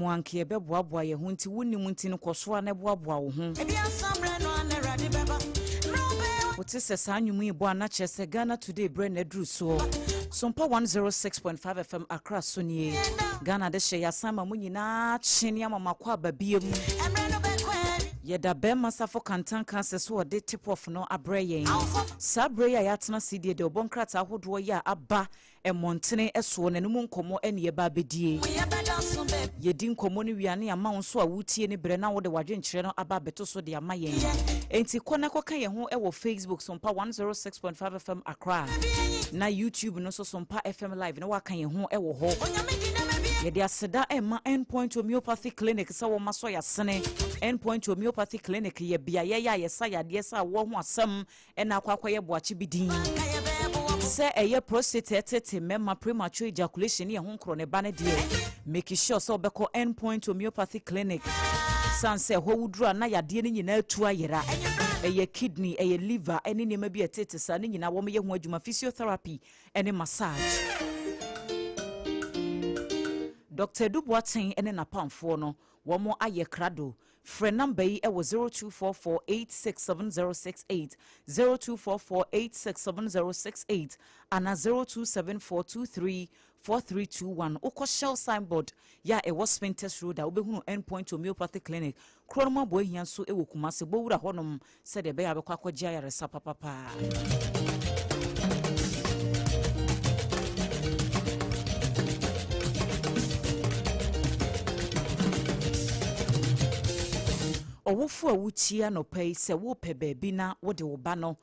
Mu anka yɛbɛboaboa yɛn ho nti wonnim nti no kɔ so ara na boaboa wo ho. Wote sɛ saa nnwom yi bɔ a na kyerɛ sɛ Ghana Today berɛ na aduru soɔ. Sompa 106.5 FM Accra so nie. Ghana de hyɛ yɛasan ma mo nyinaa kye ne ama mo akɔ aba biam. Yɛda bɛrima safo kantanka ase so ɔde tip off no abrɛ yɛn. Saa berɛ yi a yɛatena ase deɛ deɛ ɔbɔ nkrataa ahodoɔ yɛ a aba Mmɔntene soɔ, na ɛno mu nkɔmmɔ ne yɛba abɛdie. Yɛdi nkɔmmɔ no wie a, na yɛama wo nso a woretie no berɛ na wode w'adwenkyerɛ no aba abɛto so de ama yɛn. Enti kɔ na kɔka yɛn ho wɔ Facebook Sompa 106.5 FM Accra, na YouTube no nso Sompa FM Live na woaka yɛn ho wɔ hɔ. Yɛde aseda ɛma Endpoint Homeopathy Clinic sɛ wɔma sɔ yɛasene. Endpoint Homeopathy Clinic yɛ beaeɛ yɛ a yɛsa yadeɛ sɛ awoɔ ho asɛm Ɛna akɔ akɔyɛ boakye bi din. Sɛ ɛyɛ prostate ɛtete mɛma premature ejaculation ne ɛho nkorɔ ne ba no deɛ, make sure sɛ wobɛkɔ End Point Homeopathy Clinic. San sɛ ɛhɔ woduru a na yadeɛ no nyinaa atu ayera. Ɛyɛ kidney, ɛyɛ liver ɛne nneɛma bi a ɛtete saa ne nyinaa wɔn yɛ ho adwuma, physiotherapy ɛne massage. Doctor Adu Boateng ɛne n'apamfoɔ no wɔn ayɛ krado. Frɛ number yi wɔ 0244 867068, 0244 867068 anaa 0274 234321. Wokɔ Shell signboard yɛ a ɛwɔ Spintex Road a, wobɛhunu Endpoint Homeopathy Clinic. Korɔ no mu Aboahia nso wɔ Kumasi. Bɔ wura hɔnom sɛdeɛ ɛbɛyɛ a wobɛkɔ akɔgye ayaresa papapa. Ɔwofo a wotie anɔpa yi sɛ wopɛ baabi na wode wo ba no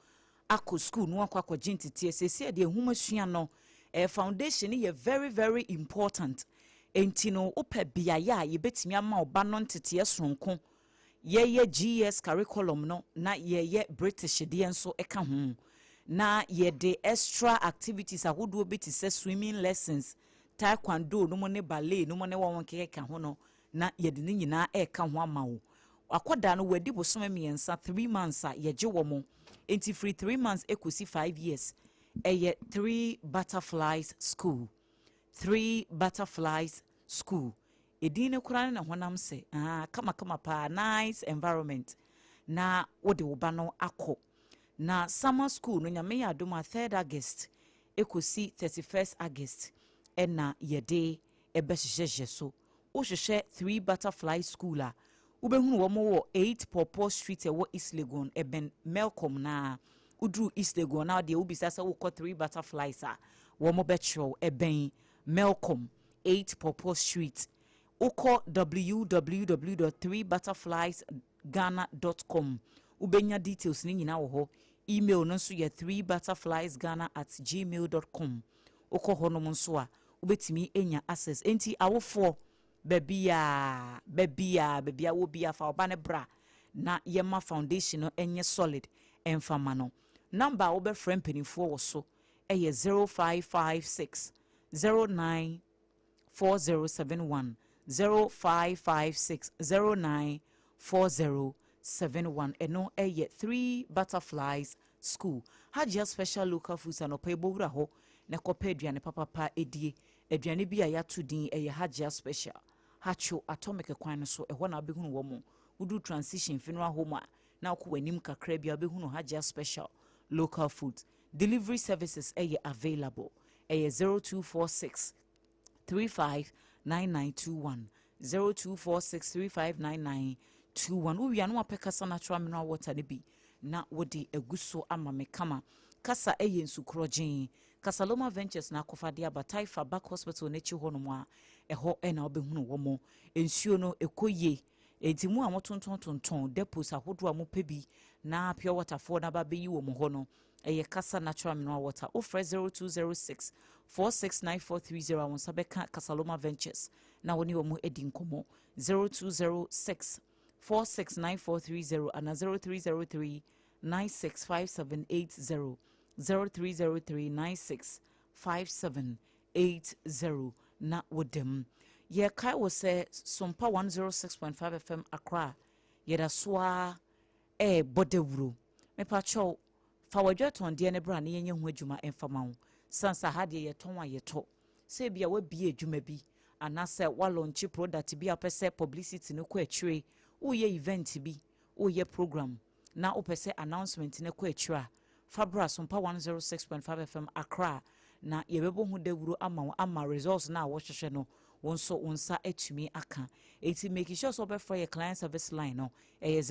akɔ sukuu no akɔ akɔgye nteteɛ seesei deɛ nhoma sua no eh, foundation no yɛ very very important enti no wopɛ beaeɛ a yɛbɛtumi ama wo ba no nteteɛ soronko Yɛyɛ GES curriculum no na yɛyɛ British deɛ nso ka ho. Na yɛde extra activities ahodoɔ bi te sɛ swimming lessons, taekwondo no mu ne ballet no mu ne wɔn nkekeka ho no, na yɛde ne nyinaa ɛreka ho ama wo. Akwadaa no wadi bosome mmiɛnsa, 3 months a yɛgye wɔn. Nti firi 3 months ɛkɔsi 5 years, ɛyɛ Three Butterflies School. Three Butterflies School. Edin no koraa ne ne honam sɛ ah kamakama paa, nice environment na wode wo ba no akɔ. Na summer school no Nyame yɛ adom a 3rd August ɛkɔsi 31st August ɛna yɛde ɛbɛhyehyɛhyɛ so. Wohwehwɛ Three Butterfly School a, wobɛhunu wɔn wɔ 8 Pawpaw Street ɛwɔ East Legon, ɛbɛn Melcom naa. Woduru East Legon na deɛ wobisa sɛ wokɔ Three Butterflies a, wɔn bɛkyerɛ wo, ɛbɛn Melcom. 8 Pawpaw Street. Wokɔ www.threebutterfliesghana.com wobɛnya details no nyinaa wɔ hɔ. Email no nso yɛ threebutterfliesghana@gmail.com. Wokɔ hɔnom nso a wobɛtumi anya access. Enti awofoɔ baabiaa baabiaa baabiaa wɔ biaa fa ɔba no bra na yɛma foundation no nyɛ solid ɛmfa ma no. Number a wobɛfrɛ mpanimfoɔ wɔ so ɛyɛ 0556 09 4071, 0556 09 4071. Ɛno ɛyɛ Three Butterflies School. Hajia Special Local Foods, anɔpa yi bɔwura hɔ na kɔpɛ aduane papapa edie. Aduane bi a yɛato din ɛyɛ Hajia Special. Hatcho Atomic kwan no so ɛhɔ na wobɛhunu wɔ mo. Woduru Transition Funeral Home a na wokɔ w'anim kakra bi a wobɛhunu Hajia Special Local Foods. Delivery services ɛyɛ available. Ɛyɛ 0246 359921, 0246 359921. Wowia no wapɛ Kasa Natural Mineral Water no bi na wode agu so ama me kama. Kasa ɛyɛ nsukorɔgyen. Kasaloma Ventures na akɔfa de aba Taifa Back Hospital n'akyi hɔnom a ɛhɔ ɛna wobɛhunu wɔ mo. Nsuo no ɛkɔ yie. Enti mu a motontɔntontɔn depots ahodoɔ a mopɛ bi na pure waterfoɔ no aba bɛyi wɔ mo hɔ no, ɛyɛ Kasa Natural Mineral Water. Wofrɛ 0206 469430 a, wo nsa bɛka Kasaloma Ventures na wo ne wɔn adi nkɔmmɔ. 0206 469430 ana 0303 965780, 0303 965780 na wodam. Yɛkae wɔ sɛ Sompa 106.5 FM Accra yɛda so a ɛrebɔ dawuro. Mepakyɛw, fa w'adwatɔndeɛ no bra na yɛnyɛ ho adwuma ɛmfa ma wo. San sɛ ha deɛ yɛtɔn a yɛtɔ. Sɛ ebia wabie adwuma bi. Anaasɛ woalaunche product bi a wopɛ sɛ publicity no kɔ akyire, woreyɛ event bi, woreyɛ program na wopɛ sɛ announcement no kɔ akyire a, fa bra Sompa 106.5 FM Accra na yɛbɛbɔ ho dawuro ama wo ama results no a wohwehwɛ no wo nso wo nsa atumi aka. Enti make sure sɛ wobɛfrɛ yɛ client service line no, ɛyɛ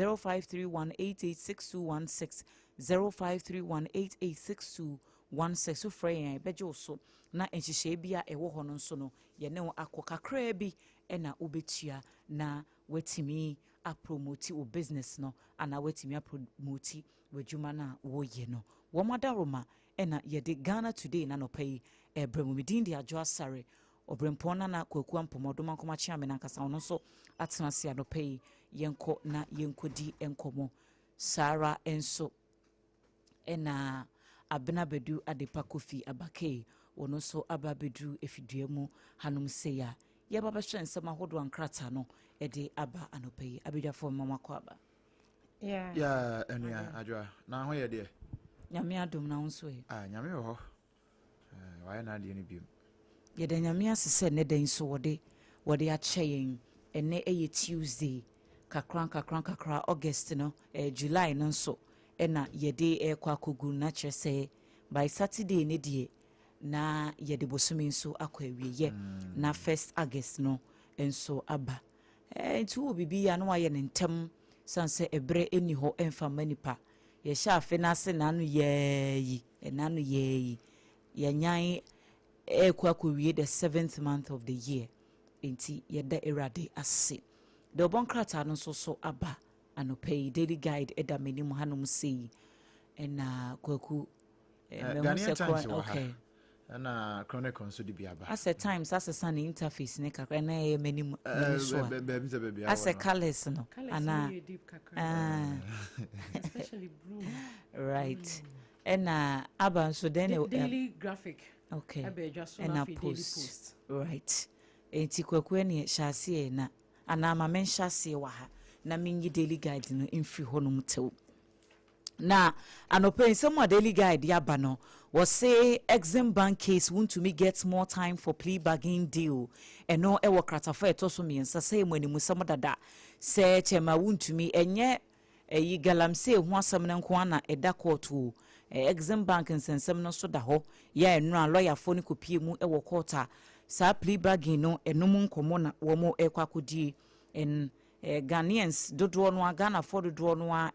0531886216, 0531886216. Wofrɛ yɛn a yɛbɛgye wo so na nhyehyɛe bi a ɛwɔ hɔ no nso no yɛne wo akɔ. Kakraa bi na wobɛtua na woatumi apromote wo business no anaa woatumi apromote w'adwuma no a woyɛ no. Wɔn adaworoma na yɛde Ghana Today no anɔpa yi rebrɛ mu. Me din de Adwo Asare, Ɔberempɔn Nana Kwaku Ampoma Ɔdomankoma Kyeame no ankasa ɔno nso atena ase anɔpa yi. Yɛnkɔ na yɛnkɔdi nkɔmmɔ. Saa ara nso na Abena Badu Adepa Kofi Abakay, ɔno nso aba abɛduru afidua mu hanom sei a yɛreba bɛhwɛ nsɛm ahodoɔ a nkrataa no de aba anɔpa yi. Abadwafoɔ, mma mo akɔ aba. Yeah. Yeah, anua adwoa. Na ho yɛ deɛ. Nyame adom na wo nso ɛ. Ah, Nyame wɔ hɔ. Eh, wayɛ n'adeɛ no biom. Yɛda Nyame ase sɛ nnɛ da yi nso wɔde wɔde akyɛ yɛn. Ɛnnɛ ɛyɛ Tuesday, kakra nkakra nkakra August no, eh, July no nso ɛna yɛde ɛrekɔ akɔgu na kyerɛ sɛ by Saturday no deɛ na yɛde bosome nso akɔ awieɛ na first August no nso aba. Eh, nti wowɔ biribi yɛ a na wayɛ no ntɛm sane sɛ ɛberɛ ɛnni hɔ ɛmfa mma nipa. Yɛhyɛ afe no ase n'ano yɛɛ yi, ɛnano yɛɛ yi, yɛnyan ɛrekɔ akɔwie the seventh month of the year. Nti yɛda Awurade ase. Deɛ ɔbɔ nkrataa no nso so aba anɔpa yi, Daily Guide ɛda m'anim hanom sei. Ɛna Kwaku, mahu Ghanaian sɛ Times wɔ ha. Okay. Ɛna Chronicle nso de bi aba. Asɛ Times asesa ne interface ne kakra na ɛyɛ m'anim m'ani so a. Baabi sɛ baabi awɔ Asɛ no. colours no. Colours Ana. no yɛ deep kakra. Ah. Especially blue. Right. Ɛna aba nso dɛn na Daily Graphic. Okay. Ɛbɛ adwa so na Ɛna afei Daily Post. Post. Right. Enti Kwaku ɛneɛ hyɛ aseɛ na anaa ma menhyɛ aseɛ wɔ ha na menyi Daily Guide no mfiri hɔnom tew. Na anɔpa yi nsɛm a Daily Guide de aba no, wɔse Exim Bank case wontumi get more time for plea bargain deal. Ɛno ɛwɔ kratafa a ɛtɔ so mmiɛnsa sɛ ɛmu animusɛm dada sɛ kyɛma wontumi ɛnyɛ ɛyi galamsey ho asɛm no nko ara na ɛda kɔɔto o. Exim Bank nsɛnsɛm no nso da hɔ. Yɛ a ɛno a lɔyafoɔ no kɔpie mu wɔ kɔɔto a saa plea bargain no ɛno mu nkɔmmɔ na wɔn ɛrekɔ akɔdie. Ɛn Ghanaians dodoɔ no ara, Ghanafoɔ dodoɔ no ara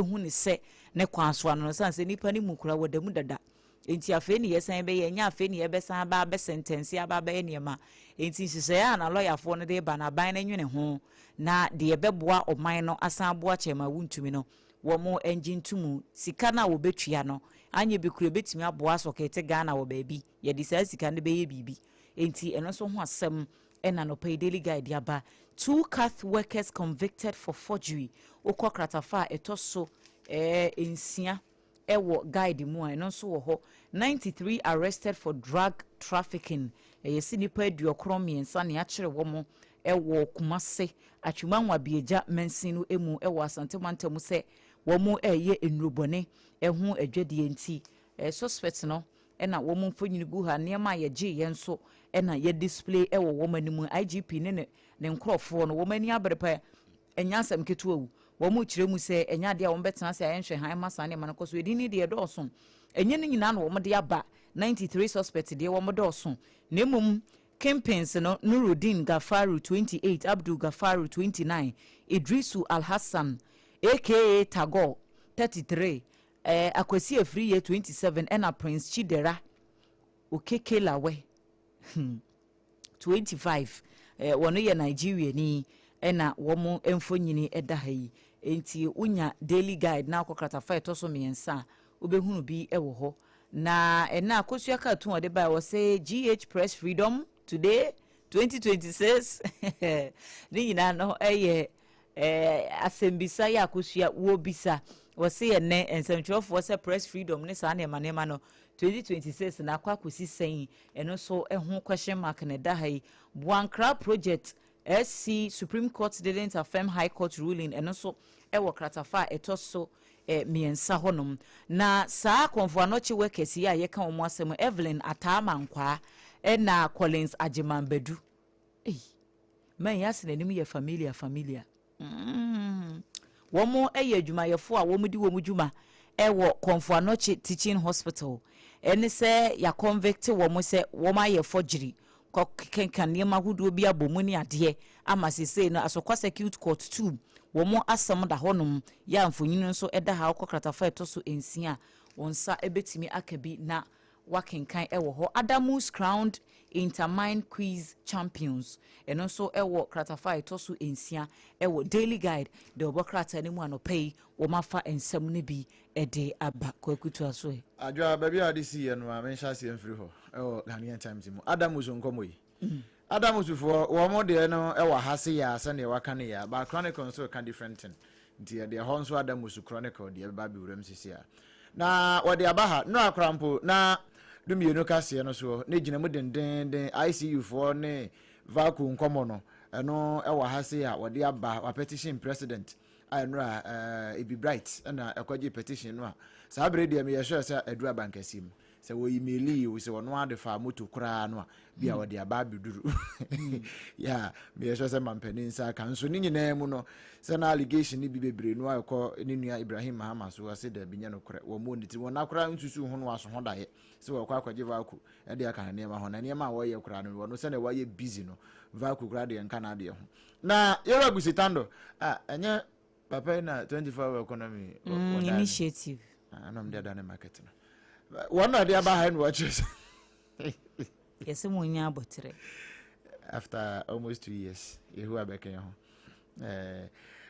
hu ne sɛ ne kwan so ano no, sane sɛ nnipa no mu kura wɔda mu dada. Enti afei ne yɛsan bɛyɛ, ɛnyɛ afei ne yɛbɛsan aba abɛsɛntɛnse aba abɛyɛ nneɛma. Enti nhyehyɛeɛ a na lɔyafoɔ no de ba no, aban no nwene ho, na deɛ ɛbɛboa ɔman no asan aboa kyɛn ma wontumi no, wɔn ngye nto mu. Sika no a wɔbɛtua no, anyɛ bi koraa ɛbɛtumi aboa asɔkɛte Ghana wɔ baabi. Yɛde saa sika no bɛyɛ biribi. Enti ɛno nso ho asɛm ɛna anɔpa yi Daily Guide de aba. Two Cath workers convicted for forgery. Wokɔ kratafa a ɛtɔ so 6 ɛwɔ guide mu a, ɛno nso wɔ hɔ. 93 arrested for drug trafficking. Ɛyɛ sɛ nnipa 93 ne akyere wɔn ɛwɔ Kumase, Atwima Nwabiagya mansin no mu ɛwɔ Asante mantam sɛ wɔn ɛreyɛ nnurubɔne ɛho adwadie nti suspect no ɛna wɔn mfonini gu ha. Nneɛma a yɛgye yɛn nso ɛna yɛ display ɛwɔ wɔn anim. IGP ne nkorɔfoɔ no wɔn ani abere pɛ, ɛnyɛ asɛm ketewa o. Wɔn kyerɛ mu sɛ ɛnyɛ adeɛ a wɔn bɛtena ase a yɛnhwɛ han ma saa nneɛma no kɔ so. Edin ne deɛ dɔɔso, ɛnyɛ ne nyinaa na wɔn de aba. 93 suspect deɛ wɔn dɔɔso, na mmom kingpins no: Nurudin Gafaru 28, Abdul Gafaru 29, Idrisu Alhassan aka Tagor 33, Akwasi Afriye 27, ɛna Prince Chidera Okekelawe 25. Wɔn yɛ Nigeria ni ɛna wɔn mfonyini ɛda ha yi. Nti wonya Daily Guide na akɔ kratafa ɛtɔ so mmiɛnsa a, wobɛhunu bi ɛwɔ hɔ. Na ɛna Akosua cartoon ɔde ba wɔ sɛ GH Press Freedom Today 2026. Ne nyinaa no ɛyɛ asɛmbisa yɛ Akosua wɔbisa. Wɔse yɛ nnɛ nsɛmtwerɛfoɔ sɛ press freedom ne saa nneɛma nneɛma no 2026 na akɔ akɔsi sɛn. Ɛno nso ho question mark na ɛda ha yi. Boankra project SC Supreme Court didn't affirm High Court ruling, ɛno nso ɛwɔ kratafa a ɛtɔ so 3 hɔnom. Na saa Kɔmfo Anɔkye workers yi a yɛka wɔn asɛm, Evelyn Ataamankwaa ɛna Collins Agyeman Badu. Ei, man yi ase n'anim yɛ familiar familiar. Wɔn yɛ adwumayɛfoɔ a wɔn di wɔn dwuma wɔ Komfo Anokye Teaching Hospital. Ɛne sɛ yɛ convict wɔn sɛ wɔn ayɛ forgery, kɔ kenka nneɛma ahodoɔ bi abɔ mu ne adeɛ ama sesei no Asokwa Circuit Court 2 wɔn asɛm da hɔnom. Yɛ a mfonini nso da ha, wokɔ kratafa a ɛtɔ so 6 a, wɔn nsa bɛtumi aka bi na wakenkan wɔ hɔ. Adamus crowned Intermine Quiz Champions. Ɛno nso wɔ kratafa a ɛtɔ so 6 wɔ Daily Guide deɛ ɔbɔ krataa no mu anɔpa yi, wɔafa nsɛm no bi de aba. Kwaku toa so ɛ. Adwoa, baabi a wode siiɛ no a menhyɛ aseɛ mfiri hɔ wɔ Ghanaian Times mu. Adamus nkɔmmɔ yi. Adamusfoɔ, wɔn deɛ no wɔ ha se yɛ a sɛdeɛ waka no yɛ a, but Chronicle nso reka different thing. Nti yɛde ɛhɔ nso Adamus Chronicle deɛ bɛba abɛwura mu sisi a. Na wɔde aba ha, nnora koraa mpo na 12 kaseɛ no soɔ, na gyina mu dendeenden, ICU foɔ ne VACO nkɔmmɔ no, ɛno wɔ ha sei a wɔde aba, wa petition president a nnora eh, Ebi Bright na ɛkɔgye petition no a, saa bere deɛ meyɛ sure sɛ aduru abankɛseɛ mu. Sɛ wɔyi meili yi sɛ ɔno ara de faa moto koraa no a, bi a wɔde aba abɛduru. Yeah, meyɛ sure sɛ mampanin nsa aka. Nso ne nyinaa mu no, sɛ na allegation no bi bebree no a ɛkɔ ne nua Ibrahim Mahama so, ɔse daabi nyɛ nokorɛ. Wɔn mmɔ ne tiri, wɔn akora nsusu ho no aso ho daeɛ sɛ wɔkɔ akɔgye vaako de aka ne nneɛma ho. Na nneɛma a wɔyɛ koraa no, wɔno sɛdeɛ wɔayɛ busy no, vaako koraa deɛ nka n'adeɛ ho. Na yɛwura Gusitando, ah, ɛnyɛ papa yi na 24 hour economy initiative ɛna ɔmo de ada ne market no wɔn na ɔde aba ha na wɔkyerɛ sɛ yɛsɛ mo nya abɔterɛ after almost 2 years yehowa bɛka yɛn ho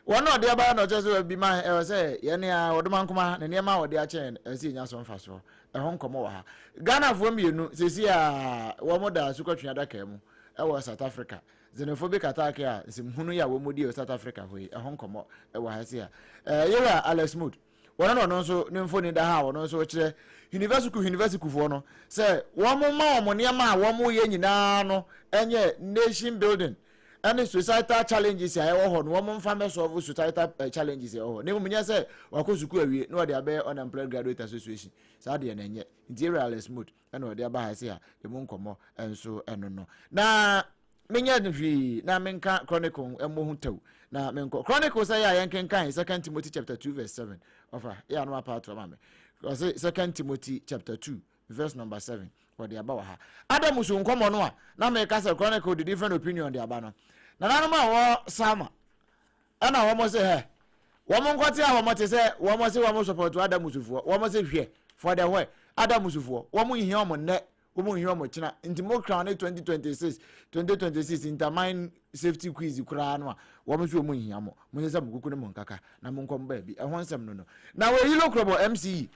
wɔn na ɔde aba na ɔkyerɛ sɛ bi ma ɛwɔ sɛ yɛn a wɔde ma nkoma ne nneɛma a wɔde akyɛn ɛsɛ yɛnya so mfa soɔ ɛho nkɔmɔ wɔ ha. Ghanafoɔ mmienu sɛsi a wɔn da asukɔtwe adaka mu ɛwɔ South Africa. Xenophobic attack a nsɛmhunu yi a wɔn di wɔ South Africa hɔ yi, ɛho nkɔmɔ ɛwɔ ha si a yɛwura Alex Mood wɔn na ɔno nso ne mfoni da ha a ɔno nso kyerɛ university university foɔ no sɛ wɔn ma wɔn nneɛma a wɔn yɛ nyinaa no ɛnyɛ nation building ɛne societal challenges a ɛwɔ hɔ no, wɔn mfa mɛ solve societal challenges a ɛwɔ hɔ, na mmom nyɛ sɛ wakɔ sukuu awie na wɔde abɛyɛ Unemployed Graduate Association. Saa deɛ na ɛnyɛ. Nti yɛwura Alex Mood ɛna ɔde aba ha sɛ a emu nkɔmɔ nso ɛno no na menyɛ no hwee na menka Chronicle mmɔ ho tɛw na menkɔ Chronicle sɛ yɛ a yɛnkenkan Second Timothy chapter 2 verse 7. Ɔfa yɛ ano apa ato ama me. Ɔse Second Timothy chapter 2 verse number 7, wɔde aba wɔ ha. Adam so nkɔmmɔ no a na meka sɛ Chronicle de different opinion de aba no, nananom a wɔ Salma ɛna wɔn se hɛ wɔn nkɔte a wɔn te sɛ wɔn se wɔn support Adamusufoɔ. Wɔn se hwɛ for the why Adamusufoɔ wɔn nhia wɔn nnɛ, wɔn nhia wɔn kyena. Nti mo crown ne 2026 2026 intermine safety quiz koraa no a, wɔn nso wɔn nhia mo. Mo sɛ mo kuku ne mo nkaka na mo nkɔm baabi. Ɛho nsɛm no na wɔyi lo korɔbɔ MCE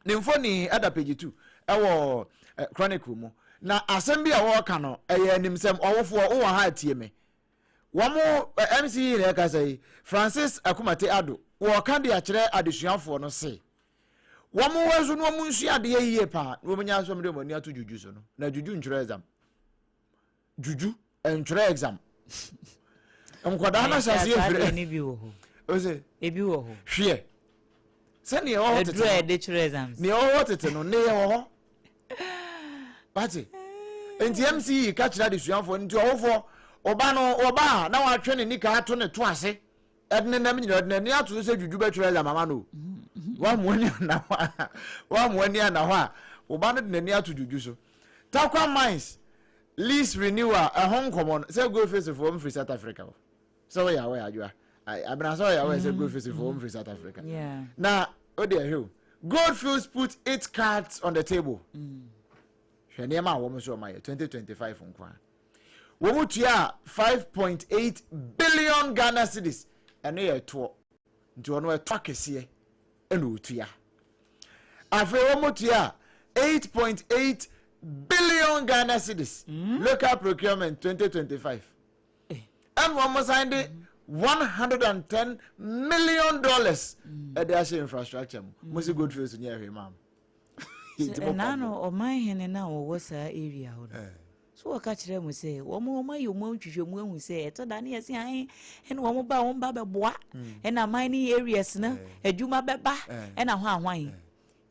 ne mfoni ɛda page 2 ɛwɔ Chronicle mu. Na asɛm bi a wɔreka no ɛyɛ animsɛm. Ɔwofoɔ wowɔ ha atie me, wɔn MCE na ɛkasa yi, Francis Akumate Ado, wɔreka de akyerɛ adesuafoɔ no se wɔn wɔ so no wɔn nsua adeɛ yie paa na wɔn nya asɔm de wɔn ani ato juju so no, na juju ntwerɛ exam, juju ntwerɛ exam. Nkwadaa no ahyɛ aseɛ firi ne bi wɔ hɔ. Ose ebi wɔ hɔ. Hwɛ sɛnea ɛwɔ hɔ tete aduru a no yɛde twerɛ exams. Nea ɛwɔ hɔ tete no ne yɛ wɔ hɔ pate. Nti MCE ka kyerɛ adesuafoɔ no, nti ɔwofoɔ ɔba no ɔba a na watwe ne nika ato ne to ase ɛde ne nam nyina ɔde n'ani ato so sɛ dwudwu bɛtwerɛ exam ama no. Wamoa ni ana hɔ a, wamoa ni ana hɔ a, ɔba no de n'ani ato dwudwu so. Tarkwa Mines lease renewal ɛho nkɔmɔ no sɛ Gold Fields foɔ mfiri South Africa hɔ sɛ wɔyɛ awɔ yɛ adwoa abena sɛ wɔyɛ awɔ sɛ Gold Fields foɔ mfiri South Africa. Na o de ɛhwɛ o, Gold Fields put its cards on the table. Hwɛ nneɛma a wɔn nso wɔn ayɛ 2025 nko a, wɔn tua 5.8 billion Ghana cedis. Ɛno yɛ ɛtoɔ, nti ɔno ɛtɔ akɛseɛ ɛna otua. Afei wɔn tua 8.8 billion Ghana cedis local procurement 2025, ɛna wɔn san de $110 million ɛde ahyɛ infrastructure mu. Mo si Gold Fields nyɛ ɛhwɛ maa mo. Ɛna no ɔman hene no a wɔwɔ saa area hɔ no so wɔka kyerɛ mu sɛ wɔn ayɛ wɔn nhwehwɛmu ahu sɛ ɛtɔ da ne yɛsi ahen ɛna wɔn ba wɔn ba bɛboa ɛna mining areas no adwuma bɛba ɛna hɔ ahwan.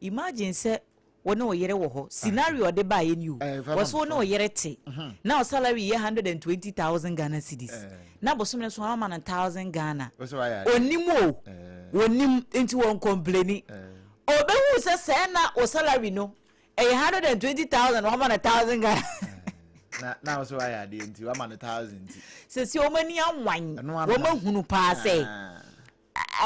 Imagine sɛ Wo ne wo yere wɔ hɔ. Scenario a ɔde baeɛ ni o. Eh, fa ma Wɔse wo me, ne fa wo yere te na wo salary yɛ 120,000 Ghana cedis. Na bosome no so a wama no 1,000 Ghana. Wo sɛ wayɛ adeɛ. Ɔnim o. Ɔnim nti wɔn complaini. Ɔbɛhu sɛ sɛɛ na wo salary no ɛyɛ 120,000 wama no 1,000 Ghana. Na wo sɛ wayɛ adeɛ nti wama no 1,000 nti. Sɛsi wɔn ani anwan. Ɛno ano Wɔn no. ahunu paa sɛ Ah.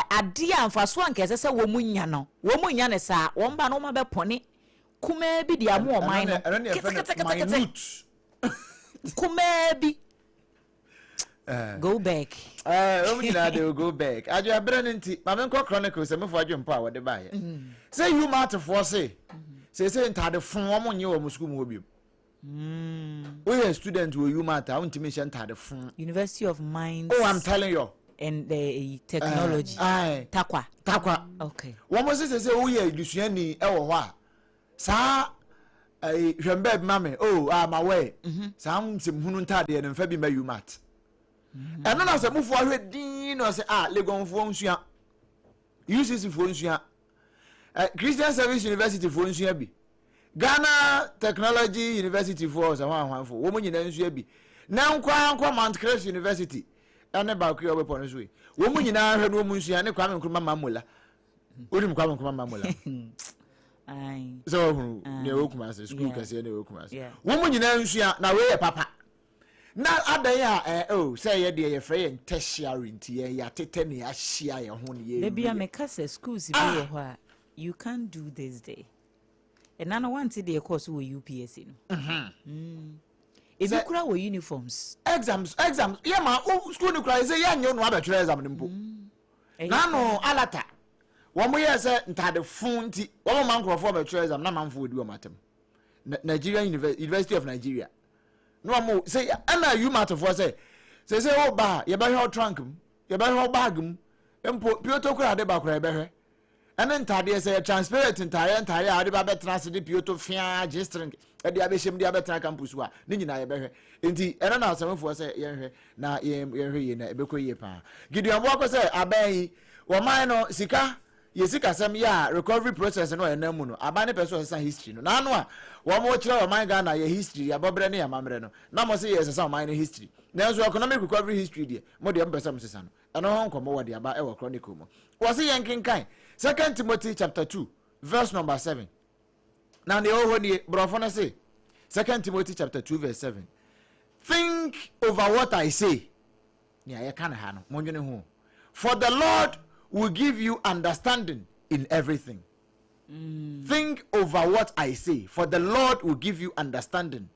Adeɛ a mfasoɔ a anka ɛsɛ sɛ wɔn nya no, wɔn nnya no saa. Wɔn ba no, wɔn abɛpɔne kumaa bi de ama ɔman no. Ɛno ne yɛfrɛ no Ketekete. minute. Kumaa bi. Go back. Wɔn nyinaa they will go back. Adwo ɛberɛ no nti, ma menkɔ Chronicles sɛ mefo adwo mpo a wɔde baeɛ. Sɛ UMaTfoɔ se, seesei ntade fo wɔn nye wɔn sukuu mu hɔ biom. Woyɛ student wɔ UMaT a, wontumi nhyɛ ntade fo. University of Mines. Oh, I'm telling you. And the technology. Takwa. Takwa. Okay. Wɔn se sɛ woyɛ adusuani wɔ hɔ a, saa hwɛm bɛɛ bi ma me, oh, ah, ma wɛ. Saa nsɛm hunu ntadeɛ no mfa bi ma UMaT. Ɛno na sɛ mufoɔ ahwɛ din na ɔsɛ, ah, Legonfoɔ nsua, UCC foɔ nsua, Christian Service University foɔ nsua bi, Ghana Technology University foɔ sɛ hwan hwan foɔ, wɔn nyinaa nsua bi. Na nkɔ ankɔ Mount Crest University ɛne baako yi a wɔbɛpɔ no so yi, wɔn nyinaa hwɛ no wɔn nsua ne Kwame Nkrumah Mamola. Wonim Kwame Nkrumah Mamola? Sɛ wɔhunu nea ɛwɔ Kumasi, sukuu kɛseɛ nea ɛwɔ Kumasi. Wɔn nyinaa nsua na wei yɛ papa. Na adan a oh, sɛ yɛ deɛ yɛfrɛ yɛn tertiary nti yɛ yɛatetɛ ne yɛahyia yɛn ho ne yɛ. Dabi a meka sɛ schools bi wɔ hɔ a you can't do this day. Ɛna no wante deɛ ɛkɔɔ so wɔ UPSC no. Ebi kura wɔ uniforms. Exams exams yɛ ma o school no kura yɛ sɛ yɛnyɛ no abɛtwerɛ exam no mpo. N'ano alata wɔn yɛ sɛ ntaade fun nti wɔn ma nkurɔfoɔ bɛtwerɛ exam na manfoɔ di wɔn atam. Nigerian University of Nigeria na wɔn sɛ ɛna UMaTfoɔ sɛ sɛ sɛ o ba a yɛbɛhwɛ o trunk mu, yɛbɛhwɛ o bag mu mpo, pioto kura ade ba kura yɛbɛhwɛ, ɛne ntadeɛ sɛ yɛ transparent ntadeɛ ntadeɛ a wɔde ba bɛtena ase de pioto fia gye string ɛde abɛhyɛ mu de abɛtena campus a ne nyinaa yɛbɛhwɛ. Nti ɛno na asɛmfoɔ sɛ yɛnhwɛ na yɛnhwɛ yie na ɛbɛkɔ yie paa. Gideon Boakɔ sɛ abɛn yi wɔman no sika yɛ sikasɛm yɛ a recovery process no a ɛnam mu no, aban no pɛ sɛ ɔsesa history no. N'ano a wɔn kyerɛ ɔman Ghana yɛ history, yɛ abɔbrɛ ne yɛ amammerɛ no, na mo se yɛ sesa ɔman no history. Nanso economic recovery history deɛ, mo deɛ mo pɛ sɛ mo sesa no. Ɛno ho nkɔmmɔ wɔde aba ɛwɔ Chronicle mu. Wɔse yɛn kenkan Second Timothy chapter 2 verse number 7. Na nea ɛwɔ hɔ nie, borɔfo no se, Second Timothy chapter 2 verse 7. Think over what I say. Nea yɛka no ha no, mondwene ho. For the Lord will give you understanding in everything. Think over what I say, for the Lord will give you understanding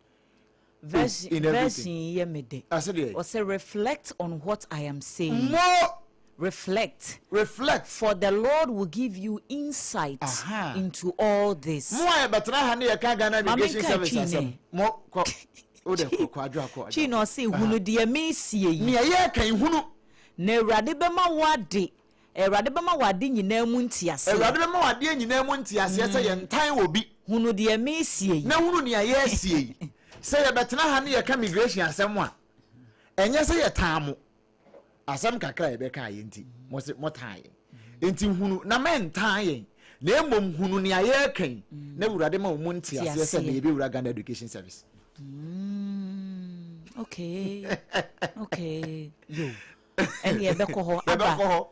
Version, in everything. Version yi yɛ me dɛ. Ase deɛ. Ɔsɛ reflect on what I am saying. Mo. Reflect. Reflect. For the Lord will give you insight into all this. Mo a yɛbɛtena ha ne yɛka Ghana Maame Immigration nka Service Twi asɛm. nɛ. Mo kɔ. O de kɔ kɔ adwo akɔ. Twi na ɔse hunu deɛ mesie yi. Nea yɛka yi hunu. Na Awurade bɛma wo ade, Awurade bɛma wo ade nyinaa mu nteaseɛ. Awurade bɛma wo adeɛ nyinaa mu nteaseɛ sɛ yɛntan obi. Hunu deɛ mesie yi. Na hunu nea yɛresie yi. Sɛ yɛbɛtena ha ne yɛka migration asɛm a, ɛnyɛ sɛ yɛtan mo. Asɛm kakra a yɛbɛka yɛ nti, mo se motan yɛn. Nti hunu na mɛntan yɛn, na mmom hunu nea yɛreka yi, na Awurade ma wo mu nteaseɛ sɛ na yɛbɛwura Ghana Education Service. Okay. Yo. Ɛne yɛbɛkɔ hɔ. Aba. Yɛbɛkɔ hɔ.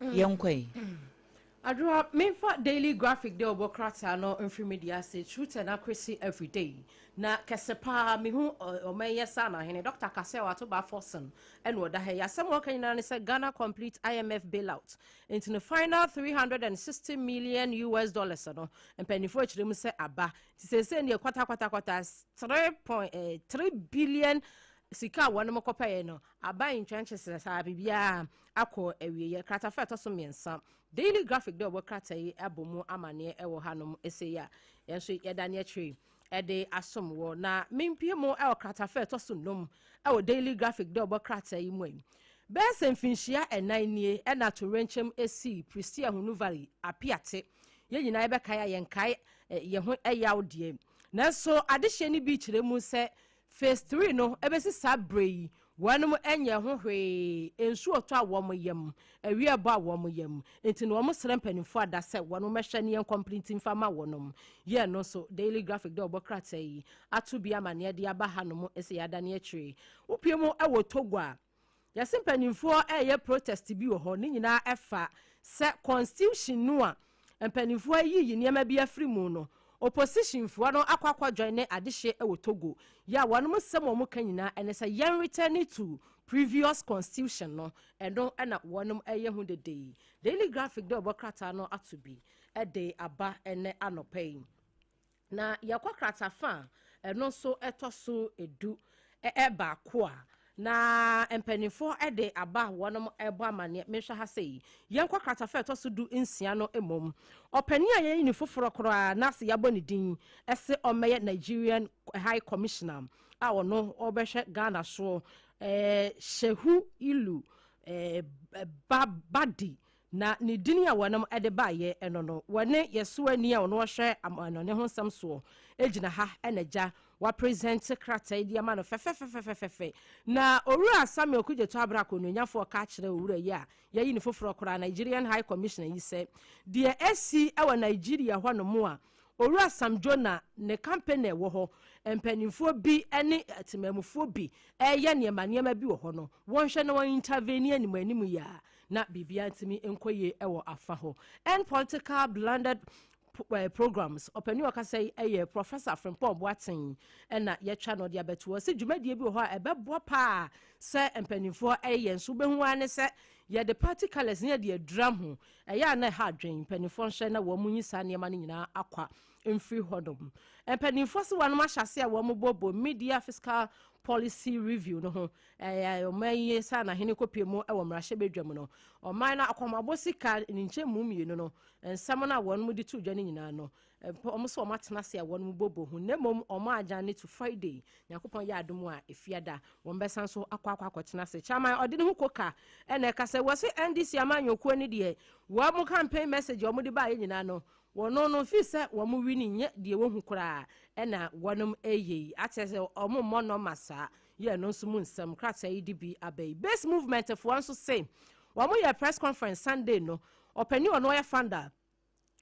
Yɛnkɔ yi. Adwoa, memfa Daily Graphic de ɔbɔ krataa no mfiri media ase, Truth and Accuracy Everyday. Na kɛse paa mehu ɔman yɛ saa na ahene Dr. Kasɛ wato ba Forson ɛna ɔda ha yi. Asɛm a ɔka nyinaa ne sɛ Ghana complete IMF bailout. Nti no final 360 million US dollars no mpanimfoɔ akyerɛ mu sɛ aba. Nti seesei neɛ kwata kwata kwata 3.3 billion sika a wɔn kɔpɛɛ no aban ntwɛnkyɛ sɛ saa biribiara akɔ awieɛ. Kratafa ɛtɔ so 3 Daily Graphic de ɔbɔ krataa yi abɔ mu amanneɛ ɛwɔ hanom ɛsɛ yi a yɛn nso yɛda ne akyire ɛde asom wɔ. Na mempie mu ɛwɔ kratafa ɛtɔ so 5 ɛwɔ Daily Graphic de ɔbɔ krataa yi mu yi. Bɛyɛ sɛ mfinhyia 4 nie ɛna torɛnkyɛm esi Prestea Hunu Valley Apiate. Yɛn nyinaa yɛbɛkae a yɛnkae yɛn ho ɛyaw deɛ. Nanso adehyeɛ no bi kyerɛ mu sɛ phase 3 no ɛbɛsi saa berɛ yi. Wɔnom nyɛ ho hwee, nsuo tɔ a wɔn yam, awia bɔ a wɔn yam. Nti na wɔn srɛ mpanimfoɔ ada sɛ wɔn mmɛhwɛ ne yɛn complete mfa ma wɔnom. Yɛn no nso, Daily Graphic dɛ ɔbɔ krataa yi ato bi amanneɛ de aba hanom sɛ yɛadane akyire. Wopie mu wɔ Togo a, yɛse mpanimfoɔ ɛreyɛ protest bi wɔ hɔ. Ne nyinaa ɛfa sɛ constitution no a mpanimfoɔ ayiyi nneɛma bi afiri mu no, oppositionfoɔ no akɔ join ne adehye wɔ Togo. Yɛ a wɔnom nsɛm a wɔn ka nyinaa ɛne sɛ yɛn return to previous constitution no, ɛno ɛna wɔnom ɛyɛ ho dede yi. Daily Graphic dɛ ɔbɔ krataa no ato bi ɛde aba ɛnɛ anɔpa yi. Na yɛkɔ kratafa a ɛno nso ɛtɔ so 11 a, na mpanimfoɔ ɛde aba a wɔnom ɛbɔ amanneɛ. Mehwɛ ha sɛ yi, yɛnkɔ kratafa ɛtɔ so 16 no. Mmom ɔpanin a yɛyi ne foforɔ koraa na sɛ yɛabɔ ne din ɛsɛ ɔmmɛyɛ Nigerian High Commissioner a ɔno ɔbɛhwɛ Ghana soɔ, Shehu Ilu Babadi na ne din a wɔnom de baayɛ ɛno no, wɔne yɛso ani a ɔno ɔhwɛ amanɔne ho nsɛm soɔ gyina ha ɛna gya wapresent krataa yi de ama no fɛfɛfɛfɛfɛ. Na Owura Samuel Okudzeto Ablakwa onuonyafoɔ ka kyerɛ owura yi a yɛyi ne foforɔ koraa, Nigerian High Commissioner yi, sɛ deɛ asi wɔ Nigeria hɔnom a Owura Sam Jonah ne campaign a ɛwɔ hɔ, mpanimfoɔ bi ne temamufoɔ bi ɛreyɛ nneɛma nneɛma bi wɔ hɔ no, wɔnhwɛ na wɔn intervene anim anim yi a na biribiara ntumi nkɔ yie wɔ afa hɔ. End political blended programs, ɔpanin a ɔkasa yi yɛ Professor Frimpong Boateng ɛna yɛtwa no de abɛto hɔ sɛ dwumadie bi wɔ hɔ a ɛbɛboa paa sɛ mpanimfoɔ ɛyɛ nso wobɛhu ara ne sɛ yɛde party colours ne yɛde adura ho, ɛyɛ a na ɛha adwen. Mpanimfoɔ nhyɛ na wɔn mu nyi saa nneɛma no nyinaa akwa mfiri hɔnom. Mpanimfoɔ sɛ wɔn ahyɛ ase a wɔn bɔbɔ media fiscal policy review no ho. Ɛyɛ ɔman yi sɛ anahene kɔpie mu ɛwɔ mmarahyɛbadwam no, ɔman no akɔmabɔ sika ne nkyɛn mu mmienu no, nsɛm no a wɔn mu de to dwa no nyinaa no, wɔn nso wɔn atena ase a wɔn mu bɔbɔ ho, na mmom wɔn agya ne to Friday, Nyankopɔn yɛ adom a, efiada wɔn bɛsan so akɔ akɔtena ase. Chairman ɔde ne ho koka ɛna ɛka sɛ wɔsi NDC amanyɔkuo ne deɛ wɔn mo campaign message a wɔn de baayɛ nyinaa no, wɔn no fi sɛ wɔn wi ne nyɛ deɛ wɔhu koraa ɛna wɔn ɛyɛ yi akyerɛ sɛ wɔn mmɔ nɔɔma saa. Yɛ no nso mu nsɛm krataa yi de bi aba yi. Base Movement foɔ nso se wɔn yɛ press conference Sunday no. Ɔpanin ɔno ɔyɛ founder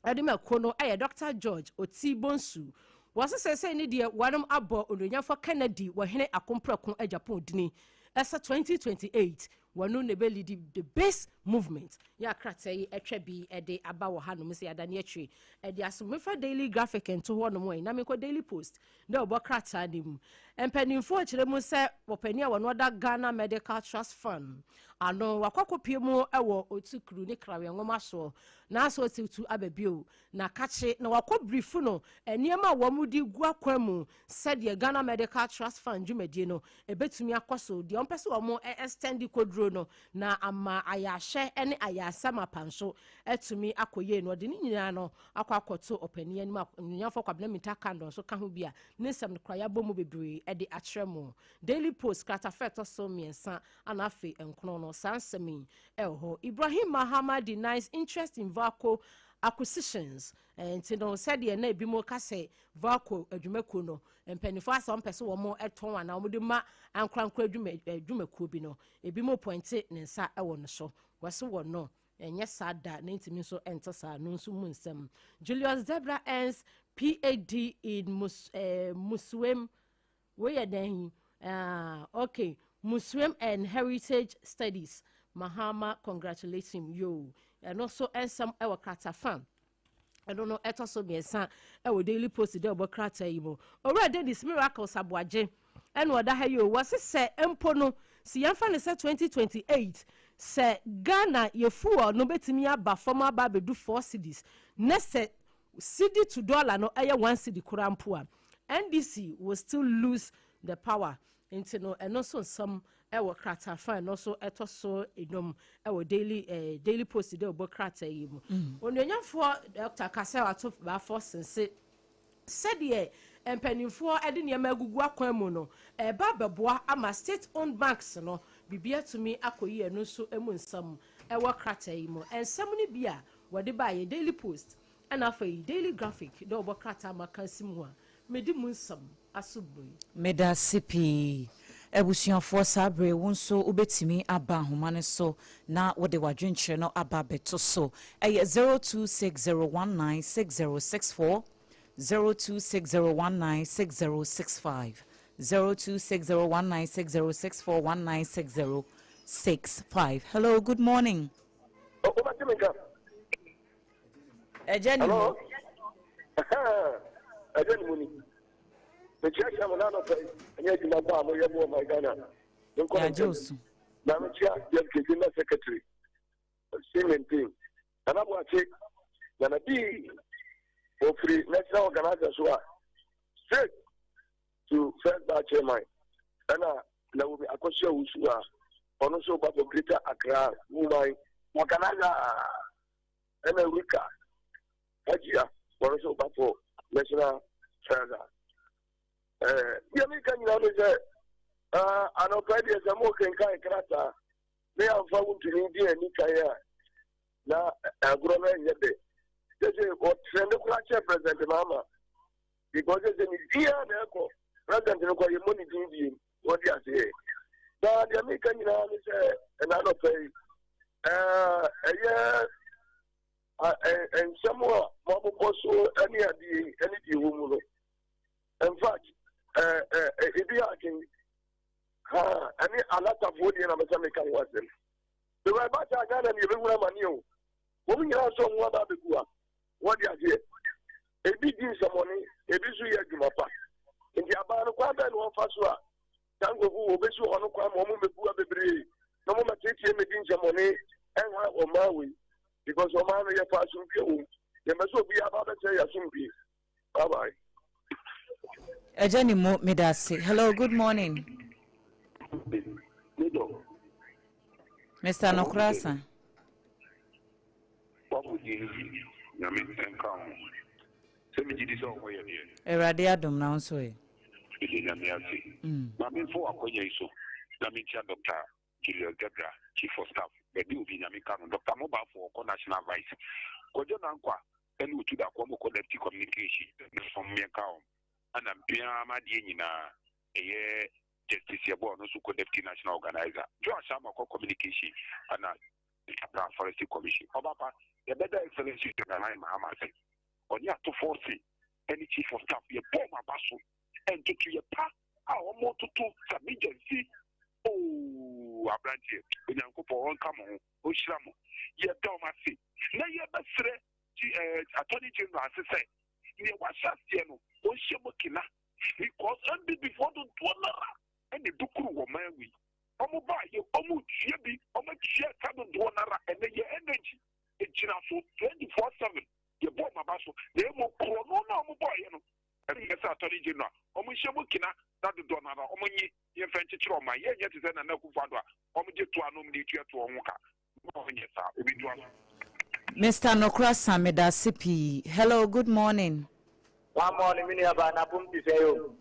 ɛde ma ko no ɛyɛ Dr George Oti Bonsu. Wɔsesɛ sɛ ne deɛ wɔnom abɔ Onuonyamfo Kennedy wɔhene Akomprɛko Agyapong dini ɛsɛ 2028 wɔno na ɛbɛlead the Base Movement. Yɛ akrataa yi atwa bi ɛde aba wɔ hanom sɛ yɛada akyire ɛde aso. Mefa Daily Graphic nto hɔ nom yi na menkɔ Daily Post na ɔbɔ krataa no mu. Mpanimfoɔ kyerɛ mu sɛ wɔpanin a wɔno ɔda Ghana Medical Trust Fund ano wakɔkɔpie mu wɔ Otukuru ne Krawe Nwoma soɔ nanso ɔtutu aba bio na kakye na wakɔ brief no nneɛma a wɔn de gu akwan mu sɛdeɛ Ghana Medical Trust Fund dwumadie no ebetumi akɔ so, deɛ wɔn pɛ sɛ wɔn extend koduro no na ama ayɛ ne ayɛ asɛm apa nso atumi akɔ yie no, ɔde ne nyinaa no akɔ akɔto ɔpanin anim a nnunyafo Kwabena Mintah Akandoh nso ka ho bi a ne nsɛm no kora yɛabɔ mu bebree de akyerɛ mu. Daily Post kratafa ɛtɔ so 3 ana afei 9 no, saa nsɛm yi ɛwɔ hɔ. Ibrahim Mahama denies interest in VALCO acquisitions. Nti no sɛdeɛ na ebi mu ka sɛ VALCO adwumakuo no mpanimfoɔ asɛ wɔn pɛ sɛ wɔn tɔn anaa wɔn de ma ankorankora adwumakuo bi no, ebi mu point ne nsa wɔ no so, wɔso wɔ no ɛnyɛ saa da ne ntumi nso ɛnte saa no nso mu nsɛm. Julius Debrah earns PhD in Muslim, woyɛ dɛn? Okay, Muslim and Heritage Studies. Mahama congratulate him yo. Ɛno nso nsɛm ɛwɔ kratafa ɛno no ɛtɔ so 3 ɛwɔ Daily Post dɛ ɔbɔ krataa yi mu. Owura Dennis Miracles Aboagye ɛna ɔda ha yi o. Wɔsi sɛ mpo no si yɛmfa ne sɛ 2028 sɛ Ghana yɛ fuel no bɛtumi aba fam aba abɛdu 4 cedis ne sɛ cedi to dollar no ɛyɛ 1 cedi koraa mpo a, NDC will still lose the power. Nti no ɛno nso nsɛm ɛwɔ krataa fan ɛno nso ɛtɔ so 5 ɛwɔ Daily Post dɛ ɔbɔ krataa yi mu. Onuonyamfoɔ Dr Cassiel Ato Baafo sense sɛdeɛ mpanimfoɔ de nneɛma agugu akwan mu no, ɛba bɛboa ama state owned banks no biribi atumi akɔ yie. Ɛno nso mu nsɛm ɛwɔ krataa yi mu. Nsɛm no bi a wɔde baayɛ Daily Post ɛna afei Daily Graphic dɛ ɔbɔ krataa maka si mu a mede mu nsɛm aso bu yi. Meda ase pii. Abusuafoɔ, saa bere wo nso wobɛtumi aba ahoma no so na wode w'adwenkyerɛ no aba abɛto so. Ɛyɛ 0260196064, 0260196065, 0260196064, 196065. Hello, good morning. Wobɛte me nka? Ɛgya ni mu. Hello. Ɛgya ni mu ni. Mekyerɛkyerɛ mo n'anɔpɛ yi, ɛnyɛ adwuma pa a moyɛ mo ɔman Ghana. Menkɔ mo Yɛagye wo nkyɛn. so. Na mekyia JFK General Secretary, si maintain. Nana Boakye, Nana Bii, ofiri National Organizer so a, straight to first bar chairman. Ɛna Naomi Akosua Wusu a, ɔno nso ba for Greater Accra Woman Organizer. Ɛna Rika Hajia, ɔno nso ba for National Treasurer. Deɛ meka nyinaa ne sɛ, anɔpa deɛ sɛ mokenkan krataa ne amfa wo ntumi di ani kan a, na agorɔ no ɛnyɛ dɛ. Sɛ sɛ ɔtrɛnde koraa kyɛ President Mahama, because sɛ sɛ ne din a na ɛkɔ president no kɔ, yɛmmɔ ne din biem, wɔde aseɛ. Na deɛ meka nyinaa ne sɛ, ɛna anɔpa yi, ɛyɛ nsɛm a moabobɔ so ne adeɛ yi ne deɛ ɛwɔ mu no, in fact, ebi yɛ adwen ha ɛne alatafoɔ deɛ na mɛsɛ meka ho asɛm. Because ɛba saa, Ghana ne yɛbɛhunu amanneɛ o. Wɔn nyinaa sɛ ɔmo aba abɛgu a, wɔde aseɛ, ebi di nsɛmɔne, ebi nso yɛ adwuma pa. Nti abaa no, kwan bɛn na wɔmfa so a saa nkurɔfo wɔ bɛsi hɔ no kwan ma ɔmo mmɛgu a bebree na ɔmo mmɛteeteɛ mmɛdi nsɛmɔne ɛnha ɔmaa wei? Because ɔmaa no, yɛfa asomdwe wɔ mu, yɛmpɛ sɛ obiara aba bɛsɛ yɛ asomdwe. Bye bye. Ɛgya ni mu, meda ase. Hello, good morning. Middle. Mr. Nokrasa. Wabɔ din yi, Nyame nka ho. Sɛ megye di sɛ ɔhɔ yɛ deɛ. Awurade adom, na wo nso ɛ? Mede Nyame ase. Ma memfa w'akɔnya yi so na menkyia Dr. Julius Debra, Chief of Staff, baabi a obi Nyame ka no, Dr. Mobafo ɔkɔ National Vice, Kwadwo Nankwa ɛne Otu Dako ɔmo kɔ Deputy Communication, ne mmiɛnka wɔn, ɛna mpea ma adeɛ nyinaa ɛyɛ Justice Yɛbɔ, ɔno nso kɔ Deputy National Organizer, Joash Ama kɔ Communication, ɛna Abra Forestry Commission. Ɔbapa yɛbɛda Excellency Nana Mahama ase, ɔne atofoɔ se ɛne Chief of Staff, yɛbɔ ɔmo aba so ɛntoto yɛ pa a wɔn toto Sammy Gyamfi ooo. Aberanteɛ, Onyankopɔn ɔnka mo ho, ɔnhyira mo. Yɛda ɔmo ase na yɛbɛsrɛ ti Attorney General ase sɛ nea wahyɛ aseɛ no, ɔnhyɛ mu kena, because NPP foɔ dodoɔ nara ɛna dukuru wɔ man wi. Ɔmo ba yɛ, ɔmo tua bi, ɔmo atua ka dodoɔ nara. Ɛnɛ yɛ energy egyina so 24/7. Yɛbɔ ɔmo aba so, na emu korɔ no na ɔmo bɔɔyɛ no, ɛna yɛ sɛ Attorney General, ɔmo nhyɛ mu kena na dodoɔ nara ɔmo nye yɛmfa nkyekyere ɔman. Yɛnyɛ te sɛ Nana Akufo Addo a ɔmo gye toa na ɔmo de tua toɔ ho ka. Ɔmo nyɛ saa, obi toa so. Mr. Nokrasa, meda ase pii. Hello, good morning. One morning, mi nua ba na pom ti sɛ yo.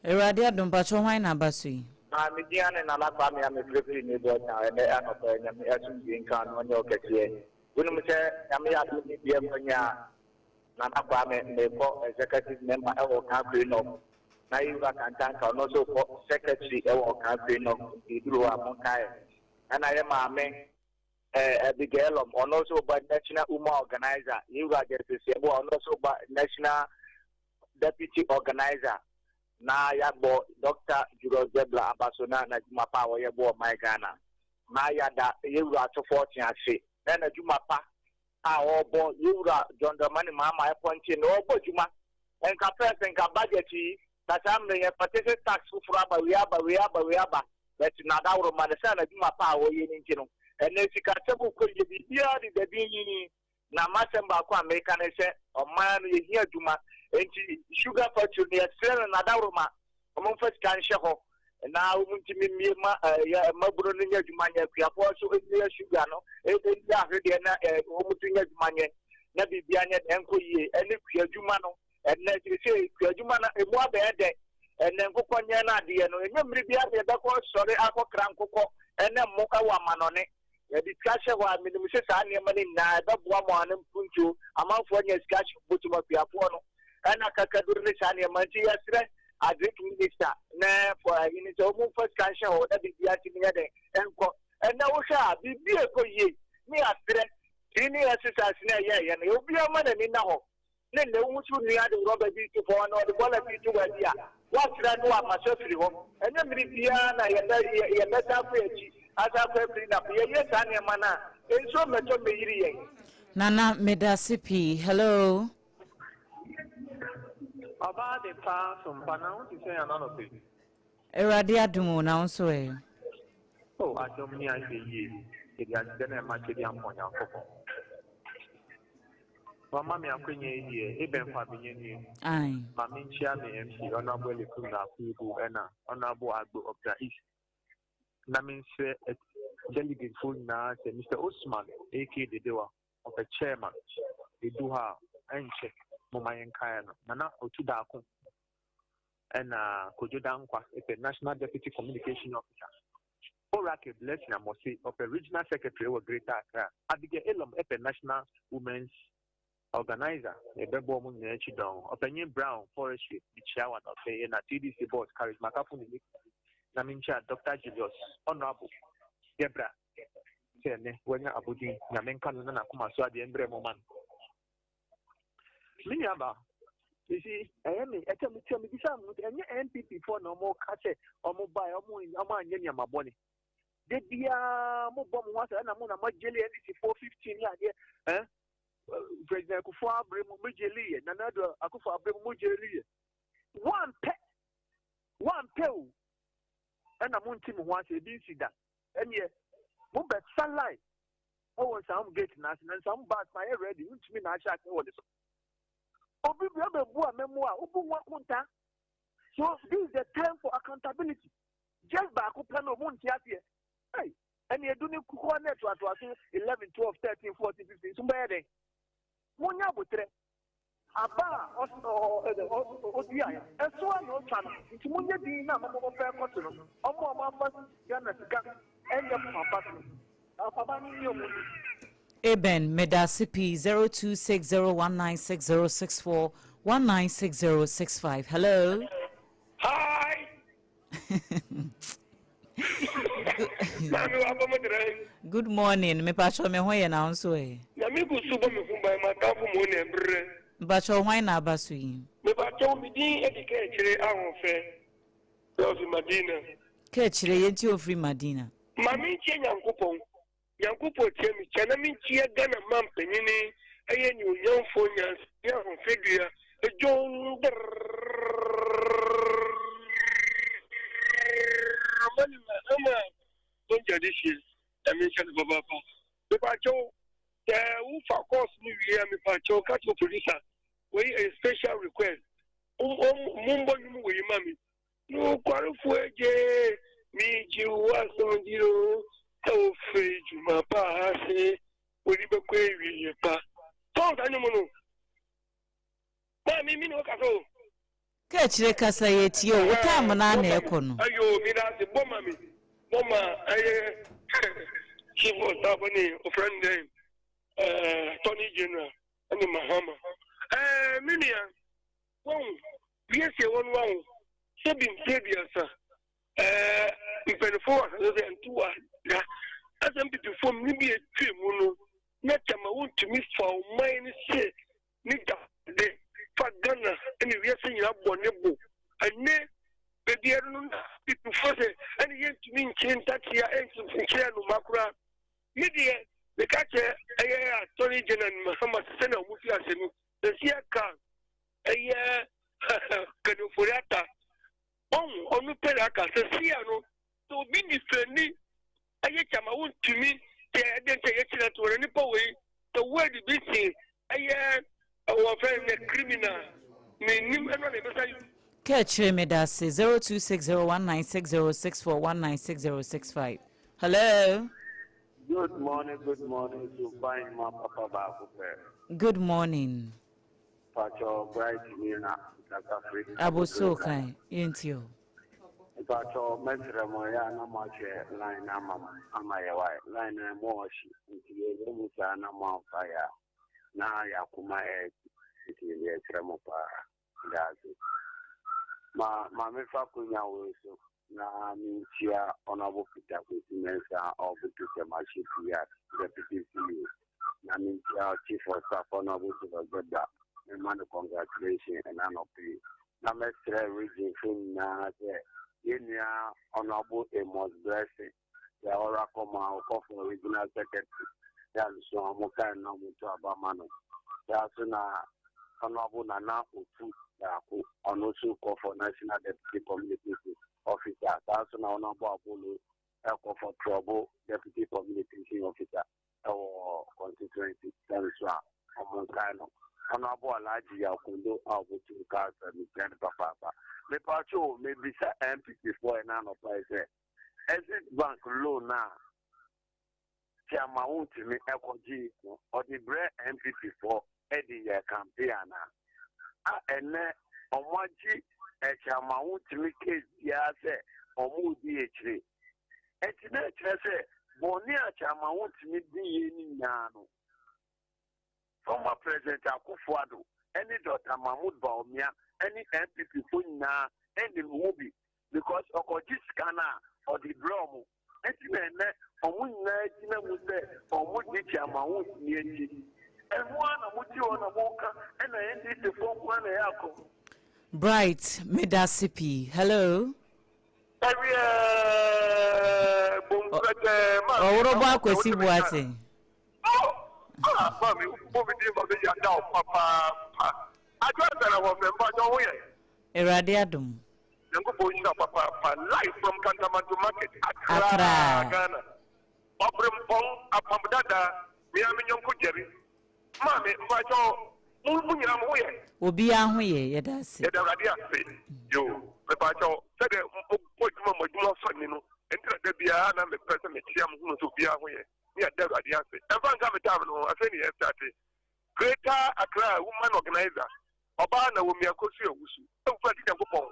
Awurade adom. Mpakyɛ, hwan na aba so yi? Na mi din ane Nana Kwame a mefirifiri ne bɔ na ɛnɛ anɔpɛ, Nyame asomdwe nka no, ɔnyɛ ɔkɛseɛ. Wonim sɛ Nyame yɛ adom ne deɛ kwanya, Nana Kwame mekɔ executive member ɛwɔ Okaikwei North, na yɛwura Kantanka, ɔno nso kɔ secretary ɛwɔ Okaikwei North. Nti duru hɔ a, monkae. Ɛna yɛ maame Abigail, ɔno nso ba national woman organizer. Yɛwura Justice Yɛboa, ɔno nso ba national deputy organizer. Na yɛabɔ Dr. Julius Debra aba so na n'adwuma pa a wɔyɛ bɔ ɔman Ghana. Na yɛada yɛwura Atofoɔ te ase na n'adwuma pa a ɔrebɔ. Yɛwura John Dramani Mahama ɛpɔnkye na ɔrebɔ adwuma. Nka first, nka budget yi na saa mmerɛ yɛn pɛte tax foforɔ aba, wei aba, wei aba, wei aba, but n'adaworo ma ne sɛ n'adwuma pa a wɔyɛ no nti no, ɛnɛ sikasɛm kɔ yie, biribiara de dabi nyinyi. Na masɛm baako a meka ne sɛ, ɔman no yɛhia adwuma, nti sugar factory no, yɛsrɛ no n'adaworo ma ɔmomfa sika nhyɛ hɔ na wɔn ntumi mmie ma ɛyɛ mmabunu no nyɛ adwuma nyɛ, akuafoɔ nso nyɛ sugar no ɛnni ahwedeɛ na wɔn nso nyɛ adwuma nyɛ, na biribiara nyɛ dɛ nkɔ yie. Ɛne kua adwuma no, ɛnɛ sɛ kua adwuma no emu abɛyɛ dɛ. Ɛnɛ nkokɔ nyɛ no adeɛ no, ɛnyɛ mmiri biara na yɛbɛkɔ sɔre akɔkra nkokɔ ɛnɛ mo ɛwɔ amanɔne. Yɛde sika hyɛ hɔ a, menim sɛ saa nneɛma no nyinaa ɛbɛboa mo ano mpuntuo, amanfoɔ anya sika hyɛ botom, akuafoɔ no ɛna kakaduro ne saa nneɛma. Nti yɛsrɛ Agric minister ne fɔ ayi ne sɛ wɔn mfa sika nhyɛ hɔ na biribi atumi yɛ dɛn nkɔ. Ɛnɛ wohwɛ a biribi ɛkɔ yie ne aserɛ cleaning exercise na ɛyɛ ɛyɛ no obiara ma n'ani na hɔ ne nnɛ wohu sɛ onua de rɔba bi to fam anaa ɔde bɔɔla bi to baabi a, woasra no ama so afiri hɔ. Ɛnyɛ mmere biara na yɛbɛ yɛbɛsan akɔ yɛn akyi asan akɔ afiri no Yɛyɛ saa nneɛma no a, nsuo mmɛtɔ mmɛyiri yɛn. Nana medase pii hello. Ɔbaa de paa sompa na wo te sɛn ana anɔpa yi? Awurade adom o na wo nso ɛ? Oh adom ne ahwɛ yie yɛde aseda na ɛma twɛdi ampɔn Nyankopɔn. Wama me akwanya yi deɛ ebɛn kwa menya nie. Aye. Ma menkyia me MC Honourable Elikum Naakuibu ɛna Honourable Agbo Ɔbra East na mensrɛ delegate foɔ nyinaa sɛ Mister Osman aka Dedewa ɔpɛ chairman edu hɔ a ɛnkyɛ momma yɛnkae no Nana Otu Daako ɛna Kojo Dankwa ɛpɛ National Deputy Communication Officer Oracle Blessing Amose ɔpɛ Regional Secretary wɔ Greater Accra Abigail Elom ɛpɛ National Women's Organizer yɛbɛbɔ ɔmo nyinaa akyi dɔn Ɔpanyin Brown Forestry mekyia wo anɔpɛ yi ɛna TDC Boss Courage Makafo ne ne na menkyia Doctor Julius Honourable Debra sɛ ɛnɛ wanya abodin Nyame nka no na n'akoma so adeɛ mbrɛ mo ma no. Me nua ba, you see, ɛyɛ me, ɛkyɛ me tia me bisa mo sɛ ɛnyɛ NPP foɔ na wɔn ka sɛ wɔn ba wɔn wɔn anyɛ nneɛma bɔne. De biara mo bɔ mo ho asɛ ɛna mo na mo agyeli NDC foɔ 15 ne adeɛ ɛn President Akufo abere mu mo gyeli yɛ, Nana Addo Akufo abere mu mo gyeli yɛ. Wampɛ, wampɛ o, ɛna mo nti mo ho ase ebi nsi da. Ɛneɛ mo bɛ sa line ɛwɔ nsahom gate no ase na nsahom bus no ayɛ ready wontumi na ahyɛ ase wɔ ne so. Obi bia bɛbu amamu a wobu ho akonta. So this is the time for accountability. Just baako pɛ no mo nte aseɛ. Hey, ɛne edu ne kukuwa na ɛtoatoa so 11, 12, 13, 14, 15 nso bɛyɛ dɛn? Monya abotrɛ. Aba a ɔduaeɛ, ɛso ara na ɔtwa no. Nti monyɛ dinn na mo fɛ kɔ so no. Ɔmo a ɔmo afa Ghana sika ɛnyɛ papa so no, afaba no nni ɔmo ni. Eben, medase pii. 0260196064 196065. Hello. Hi. Maame wa bɔ mo dɛrɛ. Good morning. Mepatwɔ me ho yɛ na wo nso ɛ? Nyame gu so bɔ me ho ban ma tamfo mo na ɛbrɛ. Mpatwɔ hwan na aba so yi? Mepatwɔ me din edi ka akyire ahoɔfɛ. Lɔfi Madina. Ka akyire yɛnti ofiri Madina. Ma menkyia Nyankopɔn. Nyankopɔn tia me kyia na menkyia Ghana ma mpanyini ɛyɛ ne onyamfoɔ nyansa ne ahofadua John Dramani Mahama Bɔngya de hyie na menhyɛ no papaapa. Mepakyɛw sɛ wofa course no wie a mepakyɛw ka kyerɛ producer wei ɛyɛ special request mombɔ nnwom wei ma me. Nokwarefo agye megye wo asɛm di o sɛ wofiri dwuma pa ase wode bɛkɔ awie pa. Tɔn saa nnwom no. Maame mi na ɔkasa o. Ka akyire kasa yɛ tie o, wo time no ara na ɛkɔ no. Ayo mi na ase bɔ ma mi bɔ ma ɛyɛ chief of staff ne ofrɛ no dɛn ɛɛ attorney general ɛne Mahama ɛɛ mi nua wɔn wiesie wɔn wɔn sɛbi mfe aduasa ɛɛ mpanyinfoɔ wɔ asase sɛ ntoa da asɛ mpipifoɔ mu ne bi etwa mu no na kyama wontumi fa ɔman no sɛ ne da de fa Ghana ne wiase nyinaa bɔ ne bo ɛnɛ baabiara no na pipifoɔ sɛ ɛne yɛntumi nkyere ntakyea nkyere anoma koraa. Me deɛ meka kyerɛ ɛyɛ attorney general Mahama sɛ na wɔn fi ase no ɛsi ɛka ɛyɛ kanofori ata ɔn ɔno pɛ na aka sɛ sia no sɛ obi di fɛni ɛyɛ kyama wontumi sɛ ɛde nkyɛ yɛkyerɛ to wɔn nipa wei sɛ word bi si ɛyɛ ɛwɔ fɛn ne criminal menim ɛno na ɛbɛsa. Ka akyire medase. 0260196064 196065. Hello. Good morning, good morning to fine ma papa baako pɛ. Good morning. Pacho Bright ni na Kasafri. Aboso kan yɛnti o. Pacho mɛsrɛ mo yɛ a na mo ahwɛ line na ama ama yɛ wa line na mo ɔhye nti yɛ mu saa na mo amfa yɛ a na yɛ akoma yɛ nti yɛsrɛ mo paa. Daase. Ma ma mefa akonya wei so na menkyia Honourable Peter Kwesi Mensah a ɔbutu Tema Shipyard Deputy CEO na menkyia Chief of Staff Honourable Julius Debra mema no congratulation ɛna anɔpa yi na mɛsrɛ region fo nyinaa sɛ yɛn nua Honourable Amos Blessing yɛ ɔrakɔ ma ɔkɔfo regional secretary yɛ nso a wɔn kan na wɔn to aba ma no saa so na Honourable Nana Otu baako ɔno nso kɔ for national deputy communication officer saa so na Honourable Abolo ɛkɔ for Trobu deputy communication officer ɛwɔ constituency sɛn so a ɔmo nkae no Honourable Alhaji Yakondo a ɔbɛtu kaa sɛ mekyia no papaapa. Mepatwo, mebisa NPP foɔ ɛna anɔpa yi sɛ Exim Bank loan a Chairman Wontumi ɛkɔgye no, ɔde brɛ NPP foɔ ɛde yɛ campaign anaa? A ɛnɛ ɔmo agye Chairman Wontumi case biara sɛ ɔmo di akyire, ɛnti na ɛkyerɛ sɛ bɔnne a Chairman Wontumi di yie no nyinaa no, former President Akufo-Addo ɛne Dr Mahmood Bawumia ɛne NPP fo nyinaa ɛnim ho bi, because ɔkɔgye sika no a ɔde brɛ ɔmo, ɛnti na ɛnɛ ɔmo nyinaa gyina mu sɛ ɔmo di Chairman Wontumi akyi. Ɛho a na mo ti hɔ na mo ka ɛna NDC fo nko na ɛyɛ akɔ. Bright, medase pii. Hello. Ɛwiɛ bompɛtɛ maa. Ɔworɔbɔ Akwasi Boate. Ah, maame, mo mi di ma mi yada o papaapa. Adwo asara wɔ fɛ mpa nyɛ ho yɛ. Awurade adom. Nyankopɔn nhyira papaapa. Live from Kantamanto Market, Accra, Accra. Ghana. Ɔbrempɔn apam dada mea me nyɔnko Jerry. Maame, mpakyɛw, mo nyinaa mo ho yɛ? Obiara ho yɛ, yɛda ase. Yɛda Awurade ase. Yo, mepakyɛw, sɛdeɛ mo adwuma, mo adwuma sɔ ni no, nti na da biara na mepɛ sɛ mekyia mo hunu sɛ obiara ho yɛ. Ne yɛda Awurade ase. Ɛmfa nka me tam no ho, afei ne yɛ start. Greater Accra Woman Organizer, ɔbaa na wɔ mmiako so awusu. Awurade Nyankopɔn.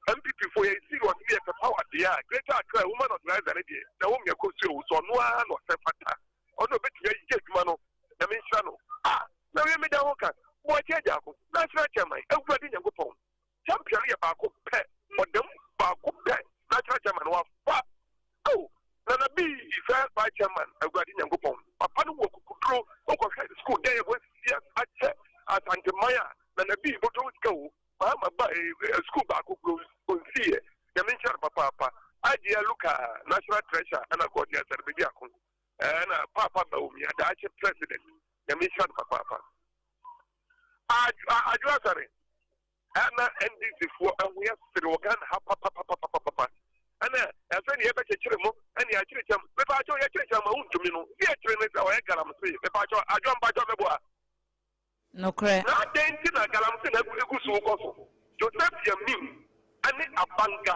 NPP fo yɛ serious ne yɛpɛ power deɛ a, Greater Accra Woman Organizer ne deɛ na wɔ mmiako so awusu, ɔno ara na ɔsɛ fata. Ɔno obetumi ayɛ adwuma no, na menhyira no. Ah, na wie meda ho ka, Boakye Agyarko, National Chairman, Awurade Nyankopɔn. Champion yɛ baako pɛ, ɔdam baako pɛ, National Chairman wafa. Oh, Nana B, first vice chairman, Awurade Nyankopɔn. Papa no wɔ kukuduro, wokɔhwɛ school dɛn wɔasi akyɛ Asanteman a, Nana B bɔtɔ sika o, Mahama ba school baako kuro ɔnsiiɛ, Nyame nhyira no papaapa. Adia Luka, National Treasure, ɛna Gɔde Asare bɛdi ako. Ɛna Papa Bawumia, daakye president, Nyame nhyira no papaapa. Adwo Asare, ɛna NDC foɔ ɛho yɛ sere wɔ Ghana ha papapapapapa. Ɛna ɛfɛ ne yɛbɛkyekyere mo ɛne yɛakyerɛkyerɛ mo. Mepaakyɛw, yɛkyerɛkyerɛ ma wontumi no, ne yɛkyerɛ no sɛ ɔyɛ galamsey. Mepaakyɛw, Adwo, mpakyɛw, mɛboa. Nokorɛ. Na adɛn nti na galamsey na egu so kɔ so? Joseph Yamin ɛne Abanga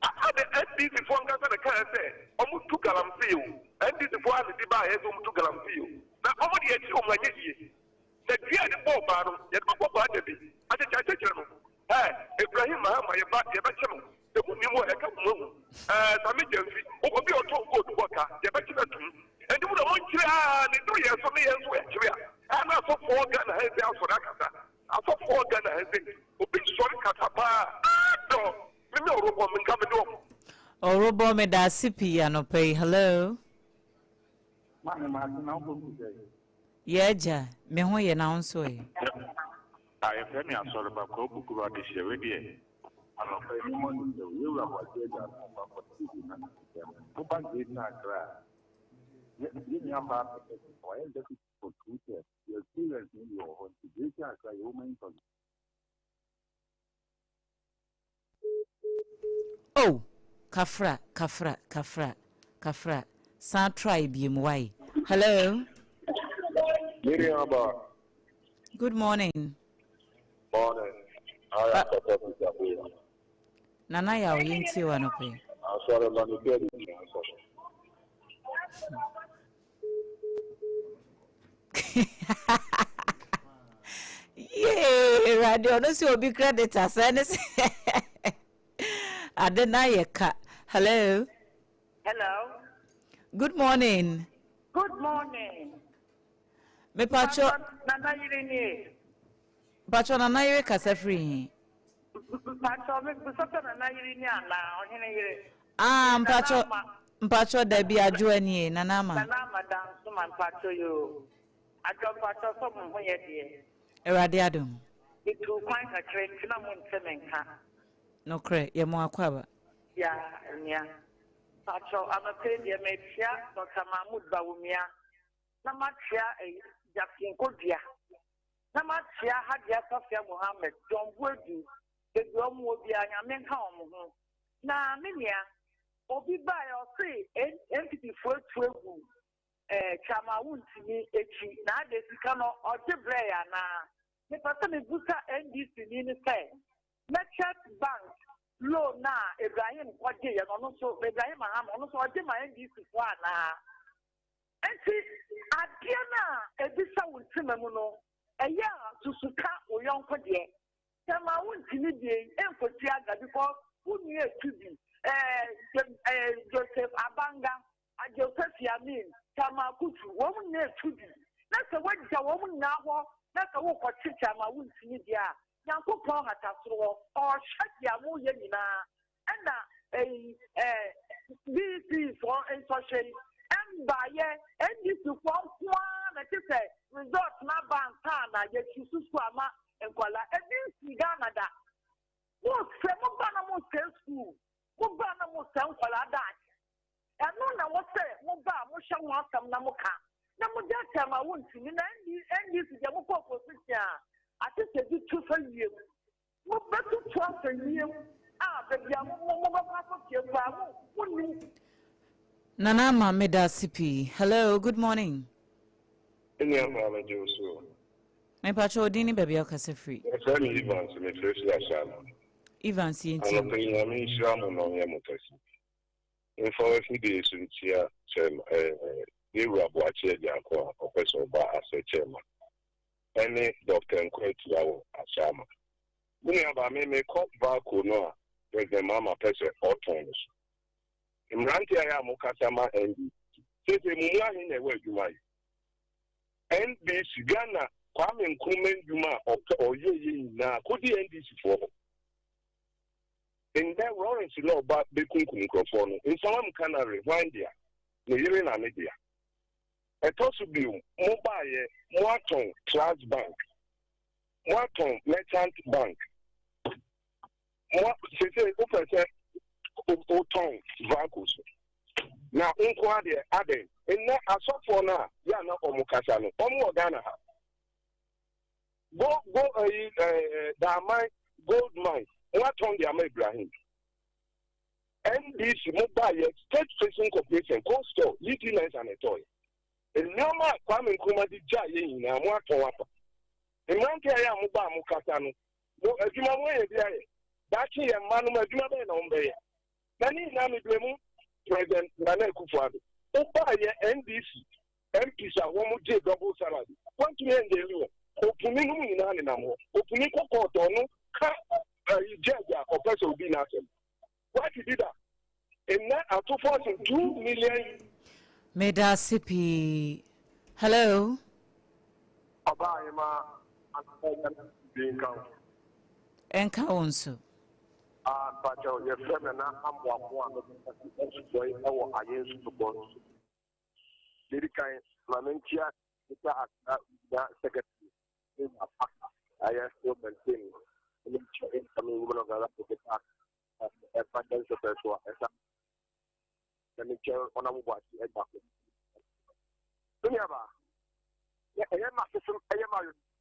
ade NDC foɔ nkasa na kaa sɛ ɔmo tu galamsey o. NDC foɔ a ne di baa yɛ sɛ ɔmo tu galamsey o, na ɔmo de akyi ɔmo anyɛ yie na dua a yɛde bɔɔ baa no yɛde bɛbɔ baa da bi akyekyɛ akyekyere no. Ɛ Ibrahim Mahama yɛba yɛbɛkye no emu nim a ɛka mu ahu. Ɛɛ Sami Gyamfi, obi a ɔtɔn gold bɔ ka, yɛbɛkye no atum. Ɛnti mu na mo nkyerɛ a ne duru yɛn so ne yɛn nso yɛkyerɛ a ɛna asɔfoɔ Ghana ha sɛ asɔre akasa, asɔfoɔ Ghana ha sɛ obi sɔre kasa paa adɔ me ne ɔrobɔ me nka me ne ɔmo. Ɔworɔbɔ, meda ase pii anɔpa yi. Hello. Maame, maa se na wobɔ mu sɛ. Yɛ agya, me ho yɛ, na wo nso ɛ? A yɛfrɛ me Asɔreba Kwaku Kuro Adehyeɛ. Wei deɛ anɔpa yi memmɔ ne sɛ yɛwura Boakye Agya no ɔba kɔtete na woba Greater Accra a, yɛ nua baa pɛpɛ ɔyɛ deputy for 2 terms, yɛ experience no bi wɔ hɔ, nti Greater Accra yɛ woman interview. Oh, kafra, kafra, kafra, kafra, san try biem wai. Hello. Miriam Abba. Good morning. Morning. I am Papa Peter Boya. Nana Yaw, yɛntie wa anɔpa yi. Asɔre ma me bɛɛ de gyina asɔre. Yee, Awurade, ɔno sɛ obi credit asɛ ne sɛ ade na yɛ ka. Hello. Hello. Good morning. Good morning. Mepatwɔ. Nana Yere nie. Patwɔ, Nana Yere kasa firi he? Mpakyɛw me bisa sɛ Nana yere ni anaa? Ɔhene yere. Ah Nana mpakyɛw Ama. mpakyɛw dabi Adwoa nie, Nana Ama. Nana Ama Dansoma mpakyɛw yoo. Adwoa mpakyɛw sɛ mo ho yɛ deɛ. Awurade adom. Me tuu kwan kakra nti na mo nte me nka. Nokorɛ, yɛ mo akwaaba. Yaa nua. Mpakyɛw anɔpa yi deɛ mekyea Doctor Mahmood Bawumia na makyea ɛyi Jackson Kodua. Na makyea Hajia Safia Mohammed, John Boadu, baabi a wɔn wɔ biara Nyame nka wɔn ho. Na me nua, obi baeɛ ɔse NPP foɔ atu agu eh, Chairman Wontumi akyi, na adɛn sika no ɔgye brɛɛ anaa? Mepɛ sɛ mebusa NDC ni no sɛ, Merchant Bank loan no a Ibrahim kɔgyeeɛ no, ɔno nso, Ibrahim Mahama, ɔno nso ɔgye ma NDC foɔ anaa? Enti adeɛ no a ɛbisa wo ntoma mu no, ɛyɛ a susu ka wo yɔnko deɛ. Sɛ ma wo ntumi deɛ yi ɛnkɔsi aga because wo nua ɛtu bi, eh, Joseph Abanga, Joseph Yamin, Tama Kutu, wɔn nyinaa ɛtu bi. Na sɛ woagya wɔn nyinaa hɔ na sɛ wokɔkye Tama wo ntumi deɛ a, Nyankopɔn hata soro hɔ, ɔrehwɛ deɛ moyɛ nyinaa. Ɛna ɛyi ɛɛ BC foɔ nsɔhwɛ yi ɛmbaayɛ NDC foɔ nkoaa na kyɛ sɛ result no aba ansa na yɛtu susu ama nkwadaa ebi nsi Ghana da mo sɛ mo ba na mo sɛ school mo ba na mo sɛ nkwadaa daakye ɛno na wɔ sɛ mo ba a mo hyɛ ho asɛm na mo ka na mo gya kyɛ ma wo ntumi na NDC deɛ mo kɔ opposition a ate sɛ bi tu fa wiem. Mobɛtutu afa wiem a baabi a mobɛkɔ akɔpue koraa mo monnim. Nana Ama medase pii. Hello good morning. Me nua baa mɛgye wo so o. Mepakyɛ wo din ne baabi a wokasa firi. Yɛfrɛ me Evans mefrɛ firi Ashaiman. Evans yɛntie wo. Anɔpa yi Nyame nhyira mo na ɔnyɛ mo kɛse. Mfa w'afidie so ntia kyɛrema ɛɛ Yɛwura Boakye Agyarko a ɔpɛ sɛ ɔba asɛ kyɛrema ɛne Doctor Nko Atua wɔ Ashaiman. Me nua baa me mekɔ Valco no a President Mahama pɛ sɛ ɔtɔn no so. Mmeranteɛ a ɛyɛ a mokasa ma NDC, seesei mo mu ahe na ɛwɔ adwuma yɛ? NDC, Ghana Kwame Nkrumah ndwuma a ɔpɛ ɔyɛeɛ nyinaa kɔdi NDC foɔ hɔ. Ndɛ Lawrence na ɔba bɛkunkum nkurɔfoɔ no, Nsawam Canary hwan dea? Ne yere na ne dea. Ɛtɔ so bio, mobaeɛ moatɔn Trust Bank, moatɔn Merchant Bank, mo sese wopɛ sɛ wotɔn Valco so na nko adeɛ adɛn? Nnɛ asɔfoɔ no a yɛ a na wɔn kasa no, wɔn wɔ Ghana ha. Go go ɛyi ɛɛ Daaman gold mine moatɔn de ama Ibrahim. NDC mo ba yɛ State Fishing Corporation cold store UT Mensah na ɛtɔɔ yɛ. Nneɛma a Kwame Nkrumah de gyaa yɛ nyinaa mo atɔn afa. Mmeranteɛ a yɛ a mo ba a mo kasa no, mo adwuma mo ayɛ bi ayɛ. Daakye yɛn mma nom adwuma bɛyɛ na wɔn bɛyɛ. Na ne nyinaa me blame mu President Nana Akufo-Addo. Wo baa yɛ NDC MPs a wɔn gye double salary. Wɔntumi ɛngye wɔn. Opuni nom nyinaa nenam hɔ. Opuni kɔ court ɔno ka ayi judge a ɔpɛ sɛ odi n'asɛm. Wati bi da. Nnɛ atofo asen 2 million. Meda ase pii. Hello. Ɔbaa ahema anɔpa yi Nyame asomdwoe nka wo. Ɛnka wo nso. Ah mpakyɛw yɛfrɛ me Nana Amoako a mekasa fi Asupɔe wɔ Ayensu Bepɔ so. Deɛ edi kan ma menkyia Greater Accra Regional Secretary Miriam Parker a yɛ still maintain ne nkyɛ incoming women organizer for Greater Accra ɛfa hyɛ nsɛpɛ so a ɛsa na ne nkyɛn ɔnam Boakye agya ko. Me nuabaa, ɛyɛ ma asesem ɛyɛ ma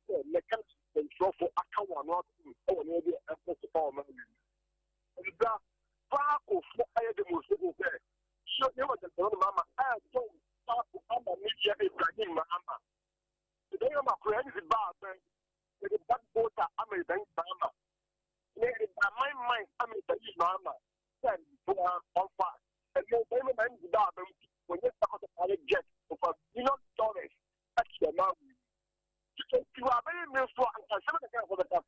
sɛ mɛka nsɛntwerɛfo aka wɔn ano atom wɔ nneɛma bi a ɛkɔ so wɔ ɔman yi mu. Ɛda faakofo ayɛ demonstration sɛ so ne wɔ gyantɛn no mama ɛɛtɔn faako ama ne nua Ibrahim Mahama. Ibrahim Mahama kura ɛne si baa bɛn yɛde black voter ama Ibrahim Mahama na yɛde aman man ama Ibrahim Mahama sɛ boa ɔmfa ɛnɛ Ibrahim Mahama ɛne si baa bɛn wɔnyɛ sakɔtɔ ayɛ jet over million dollars ɛte ɔman mu. Enti wɔ abɛyɛ mmere so a, anka nsɛm kakra na wɔbɛka.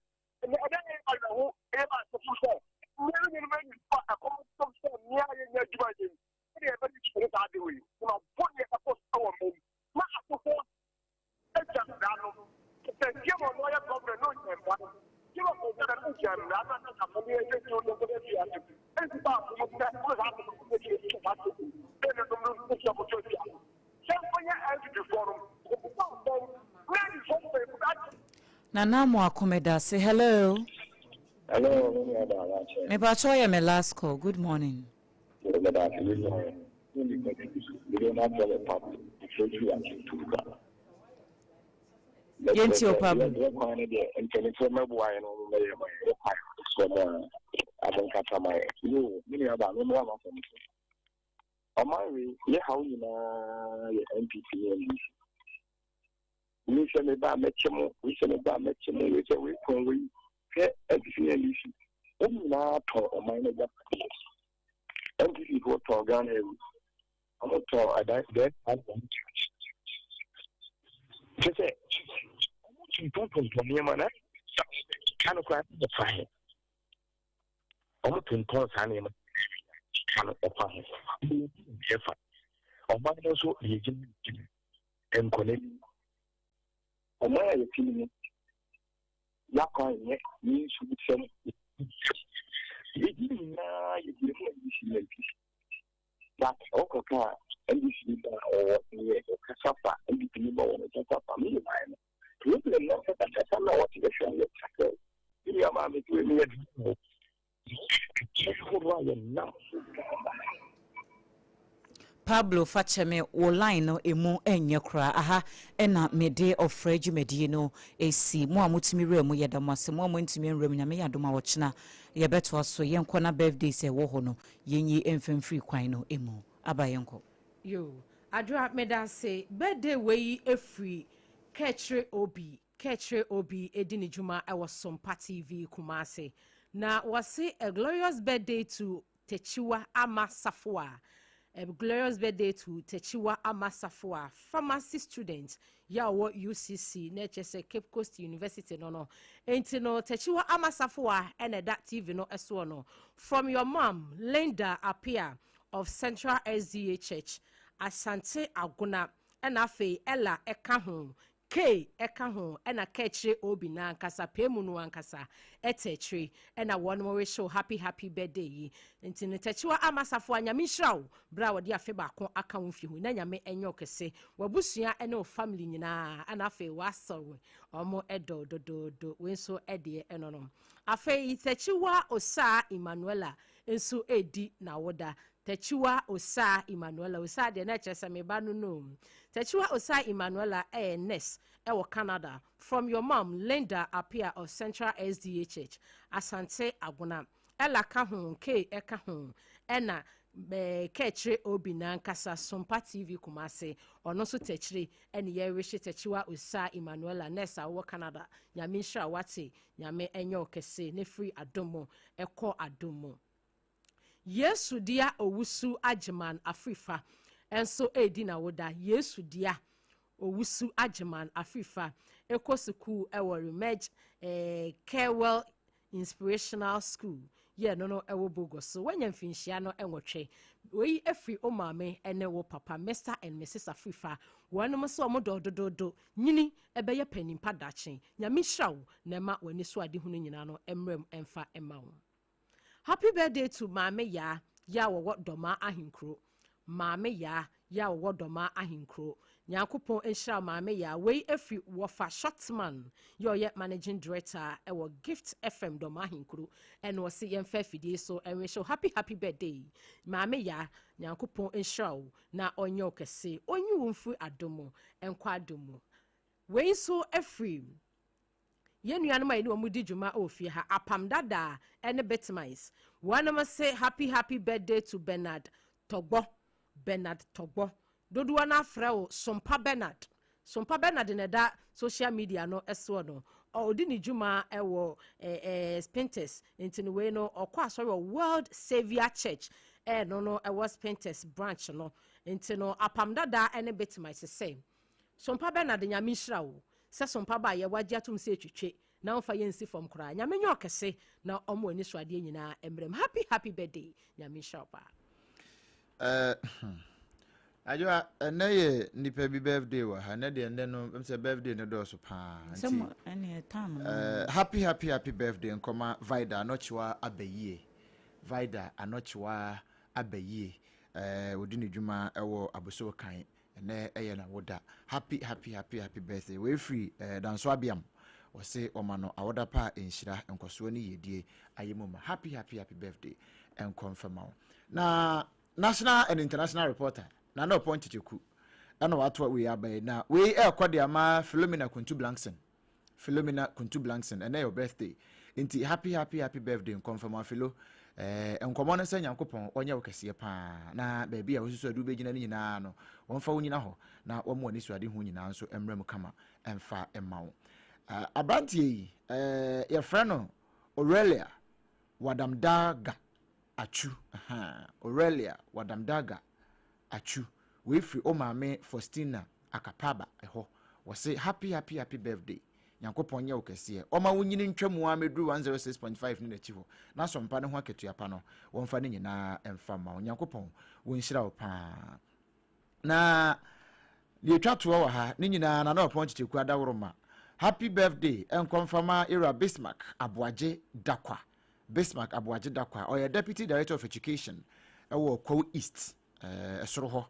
Ɛnna ɛbɛyɛ awerɛho, ɛyɛ asefo sɛ mmea no nyinaa nyi fa ɛkɔm som sɛ mmea a yɛnyɛ adwuma yɛ mu. Sɛdeɛ yɛbɛgye kyerɛ ne saa ade wei, na mabɔ deɛ ɛkɔ so wɔ mma mu. Na asefo agya mmara no. Sɛ deɛ wɔn ɔyɛ gɔvernor na ɔgya mmara no, deɛ wɔn ɔyɛ na ɔgya mmara no. foɔ no, wɔbobɔ abɔn na adifoɔ mpanyinfo no agye. Nana Amoako medase hello. Hello, me nua baa wakyɛ. Mepakyɛw yɛ me last call good morning. Yo medase good morning. Me nipa bi so me de ma frɛ me Pablo me frɛ firi Akyemturuka. Yɛntie o Pablo. Yɛ kwan no deɛ mpanyinfoɔ mɛboa yɛn na wɔn bɛyɛ ma yɛn yɛ kwan no sɛ mo a abo nkata ma yɛn. Yo me nua baa me mmoa ma fam so. Ɔman wei yɛ haw nyinaa yɛ NPP ne NDC. Wei sɛ me ba a mɛkyɛ mo, wei sɛ me ba a mɛkyɛ mo, wei sɛ wei tɔn wei. Hwɛ NPP ne NDC, wɔn nyinaa tɔn ɔman no agyapadeɛ. NPP foɔ tɔn Ghana Airways, wɔn tɔn adan dɛn kyɛ sɛ wɔn tontɔn tontɔn nneɛma na sika no koraa ɛfa he. Wɔn tontɔn saa nneɛma sika no ɛfa ho. Ɛfa ɔman no nso deɛ gyina gyina nkɔ n'anim. Ɔman a yɛte mu no, yɛakwan nyɛ, yɛn nsu nsɛm, yɛdi nyinaa yɛdi mu NDC ne NPC. But ɔkɔka a NDC ni ba a ɔwɔ neɛ ɔkasa fa, NPP ni ba ɔwɔ ne kasa fa, me man no. Problem no ankasa kasa no a wɔte bɛhwɛ no yɛ tackle. Me nua maame to emi yɛ duro. Ahorow a yɛnam so Ghana. Pablo fakyɛ me wo line no ɛmu ɛnyɛ koraa aha ɛna mede ɔfrɛ dwumadie no ɛsi mo a motumi wura mu yɛda mo ase mo a moantumi anwura mu Nyame yɛ adom a ɔkyena yɛbɛtoa so yɛnkɔ na birthdays a ɛwɔ hɔ no yɛnyi mfa mfiri kwan no mu aba yɛnkɔ. Yoo Adwoa medase birthday wei firi Kɛkyerɛ Obi Kɛkyerɛ Obi di ne dwuma wɔ Sompa TV Kumasi na wɔse a glorious birthday to Takyiwa Ama Safoa A glorious birthday to Takyiwa Ama Safoa pharmacy student yɛ a ɔwɔ UCC na ɛkyerɛ sɛ Cape Coast University no no enti no Takyiwa Ama Safoa ɛna ɛda TV no soɔ no from your mom Linda Appiah of Central SDA Church Asante Agona ɛna afei Ella ɛka ho Kay ka ho na kɛkyire Obi no ankasa pɛ mu no ankasa ɛte akyire ɛna wɔnom rehyew happy happy birthday yi nti no Takyiwa Ama Safoa Nyame nhyira wo berɛ a wɔde afe baako aka wo mfie ho na Nyame ɛnyɛ wo kɛse w'abusua ɛne wo family nyinaa ɛna afei w'asɔre wɔn ɛdɔ wo dodoodo wei nso ɛdeɛ ɛno no afei Takyiwa Osaa Emmanuela nso ɛredi n'awoda Takyiwa Osaa Emmanuela, Osaa deɛ na ɛkyerɛ sɛ me ba no no. Takyiwa Osaa Emmanuela yɛ nurse wɔ Canada. From your mom, Linda Appiah of Central SDA Church, Asante Agona. Ella ka ho, Kay ka ho, ɛna eh, Kɛkyere Obi n'ankasa, Sompa TV Kumasi. Ɔno nso Takyire ɛne yɛrehye Takyiwa Osaa Emmanuela, nurse a wowɔ Canada. Nyame nhyira wate, Nyame ɛnyɛ wo kɛse, ne firi adom mu ɛkɔ adom mu. Yesu dea Owusu Agyeman Afrifa nso redi n'awoda. Yesu dea Owusu Agyeman Afrifa kɔ sukuu wɔ Remeg Carewell Inspirational School yɛ no no wɔ Bogo so. Wanya mfinhyia no nwɔtwe. Wei firi wo maame ne wo papa Mister and Mrs Afrifa. Wɔnom nso wɔn dɔ dodoodo. Nyini bɛyɛ panin pa daakye. Nyame nhyira wo na ɛma w'ani so adehunu nyinaa no mmra mu mfa mma wo. Happy birthday to Maame Yaa yɛ a wɔwɔ Dɔmaa Ahenkuro. Maame Yaa yɛ a wɔwɔ Dɔmaa Ahenkuro. Nyankopɔn nhyira wo Maame Yaa. Wei ɛfiri Wɔfa Shortman yɛ ɔyɛ Managing Director ɛwɔ Gift FM Dɔmaa Ahenkuro. Ɛna ɔse yɛmfa afidie so ɛnwish wo happy happy birthday. Maame Yaa, Nyankopɔn nhyira wo na ɔnyɛ wo kɛse. Ɔnyi wo mfiri adom mu nkɔ adom mu. Wei nso ɛfiri Yɛn nuanom a yɛne wɔn di dwuma wɔ fie ha, Apam Dada ne Bitmice, wɔnom se happy happy birthday to Bernard Tɔgbɔ, Bernard Tɔgbɔ. Dodoɔ no ara frɛ wo Sompa Bernard. Sompa Bernard na ɛda social media no soɔ no. Ɔdi ne dwuma wɔ Spintex, nti no wei no ɔkɔ asɔre wɔ World Saviour Church, ɛno no ɛwɔ Spintex branch no. Nti no Apam Dada ne Bitmice sɛ Sompa Bernard Nyame nhyira wo sɛ sompa ba yɛ wagye atom sɛ etwitwe na wonfa yɛ nsi fam koraa Nyame nyɛ ɔkɛse na ɔma w'ani so adeɛ nyinaa mmerɛ mu happy happy birthday Nyame nhyira wo paa. Eh, hmm. Adwoa, ɛnɛ yɛ nipa bi birthday wɔ ha. Ɛnɛ deɛ ɛnɛ no, ɛm sɛ birthday no dɔɔso paa. Nti, eh, happy happy happy birthday nkɔma Vida Anɔkyewa Abayie. Vida Anɔkyewa Abayie. Eh, ɔdi ne dwuma ɛwɔ Abossey Okan. Ɛnɛ ɛyɛ n'awoda. Happy happy happy happy birthday. Wei firi eh, Danso Abiam. Wɔse wɔma no awoda pa a nhyira, nkɔsoɔ ne yiedie ayɛ mu ma. Happy happy happy birthday nkɔ mfɛma wo. Na national and international reporter Nana Ɔpɔn Kyekyeku ɛna watoa wei aba yi. Na wei ɛrekɔ de ama Philomena Kuntu Blankson. Philomena Kuntu Blankson, ɛnɛ yɛ wo birthday. Nti happy happy happy birthday nkɔmfam Philo. Eh, nkɔmmɔ no sɛ Nyankopɔn ɔnyɛ wo kɛseɛ paa na baabi a wosusu ade wobɛgyina no nyinaa no wɔmfa wo nyina hɔ na wɔma w'ani so ade ho nyinaa nso mmra mu kama ɛmfa mma wo. Uh, aberanteɛ yi eh, yɛfrɛ no Aurelia Wadamdaga Atsu. Aha, Aurelia Wadamdaga Atsu. Wei firi o maame Faustina Akapaba hɔ. Wɔse happy happy happy birthday. Nyankopɔn nyɛ wo kɛseɛ. Ɔma wo nyini ntwa mu ara mɛduru 106.5 ne n'akyi hɔ. Na sompa ne ho akatua pa no, wɔmfa ne nyinaa mfa mma wo. Nyankopɔn wɔnhyira wo paa. Na deɛ ɛtwa toɔ wɔ ha ne nyinaa na na ɔpɔn kyekyeku adaworoma. Happy birthday nkɔmfama Era Bismarck Aboagye Dakwa. Bismarck Aboagye Dakwa, ɔyɛ Deputy Director of Education wɔ Kwawu East. Soro hɔ,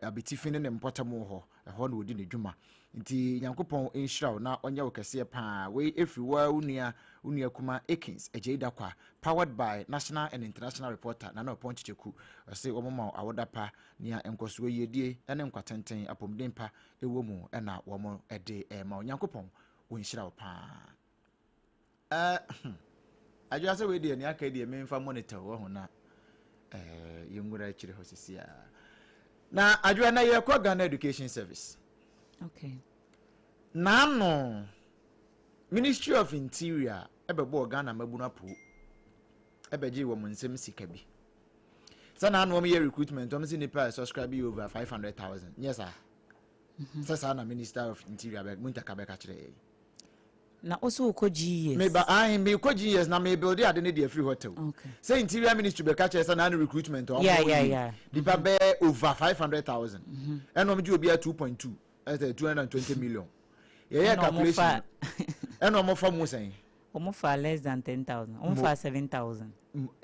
abetifi ne ne mpɔtam hɔ, ɛhɔ na ɔdi ne dwuma. Nti Nyankopɔn nhyira wo na ɔnyɛ wo kɛseɛ paa. Wei ɛfiri wo ara wo nua, wo nua kuma Akins Agyei Dakwa, powered by National and International Reporter Nana Ɔpɔn Kyekyeku. Ɔse wɔn ma wo awoda pa, nea nkɔsoɔ, yiedie ne nkwa tenten, apɔmuden pa ɛwɔ mu na wɔn de rema wo. Nyankopɔn ɔnhyira wo paa. Eh, hmm. Adwoa sɛ wei deɛ nea aka deɛ memfa monitor wɔ ho na eh, yɛnwura akyire hɔ sisi a. Na adwoa na yɛkɔ Ghana Education Service. Okay. Naano Ministry of Interior ɛbɛbɔɔ Ghana mmabunu apuo ɛbɛgye wɔn nsam sika bi. Sɛ naano wɔn yɛ recruitment wɔn si nipa a subscribe yɛ over 500,000 nyɛ saa. Mhm. Sɛ saa na Minister of Interior bɛ Muntaka bɛka kyerɛ yɛn. Na wo so wokɔ GES? Meba ahe mekɔ GES na me build ade ne deɛ firi hɔ tɛw. Okay. Sɛ interior ministry bɛka kyerɛ sɛ na ne recruitment ɔmo yeah, yeah, yeah. nipa mm -hmm. bɛyɛ over 500,000 mm -hmm. ɛna ɔmo gye obiara 2.2 ɛsɛ 220 million. Yɛyɛ calculation ɛna ɔmo fa mu sɛn? Ɔmo fa less than 10,000. Ɔmo fa 7,000.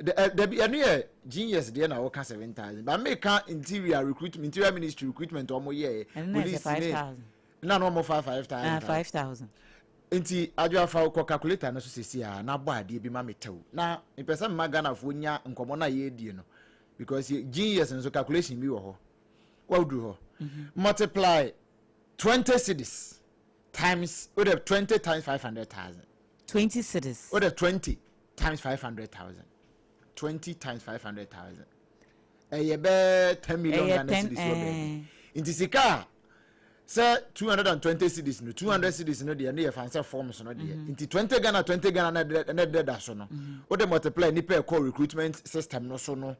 Dabi ɛno yɛ GES deɛ na wɔka 7,000 but meka interior recruitment interior ministry recruitment ɔmo yɛ police ne na na wɔn fa 5,000. Ah, 5,000. Nti adwo afa kɔ calculator no so sisi a na bɔ adeɛ bi ma me tɛw na mepɛ sɛ mma Ghanafoɔ nya nkɔmmɔ no a yɛredie no because genius nso calculation bi wɔ hɔ waduru hɔ multiply 20 cedis times wode 20 times 500,000. 20 cedis. Wode 20 times 500,000. 20 times 500,000. Ɛyɛ bɛɛ 10 million Ghana cedis wɔ baabi. Nti sika a sɛ 220 cedis no 200 cedis no deɛ ne yɛ fan sɛ forms no deɛ mm-hmm. nti 20 Ghana 20 Ghana na ɛdɛ da so no mm-hmm. wode multiply nipa ɛkɔ recruitment system no so no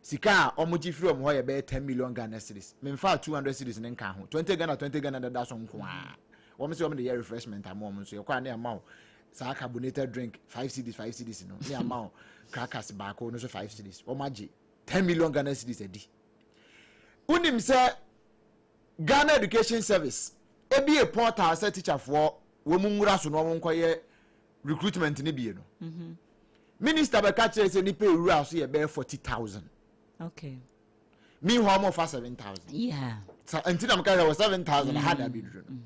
sika a wɔn gye firi wɔn hɔ yɛ bɛyɛ 10 million Ghana cedis memfa 200 cedis ne nka ho 20 Ghana 20 Ghana dada so nko ara wɔn sɛ wɔn de yɛ refreshment ama wɔn nso yɛkɔ a ne ama wo saa carbonated drink 5 cedis 5 cedis no ne ama wo crackers baako no so 5 cedis wɔn agye 10 million Ghana cedis adi wonim sɛ Ghana Education Service ebie portal sɛ teacherfoɔ wɔn nwura so na wɔn nkɔyɛ recruitment no bie no. Mm-hmm. Minister bɛka kyerɛ sɛ nipa ewura so yɛ bɛyɛ 40,000. Okay. Meanwhile, wɔn fa 7,000. Yeah. Sa nti na meka sɛ wɔ 7,000 ha na abɛduru no.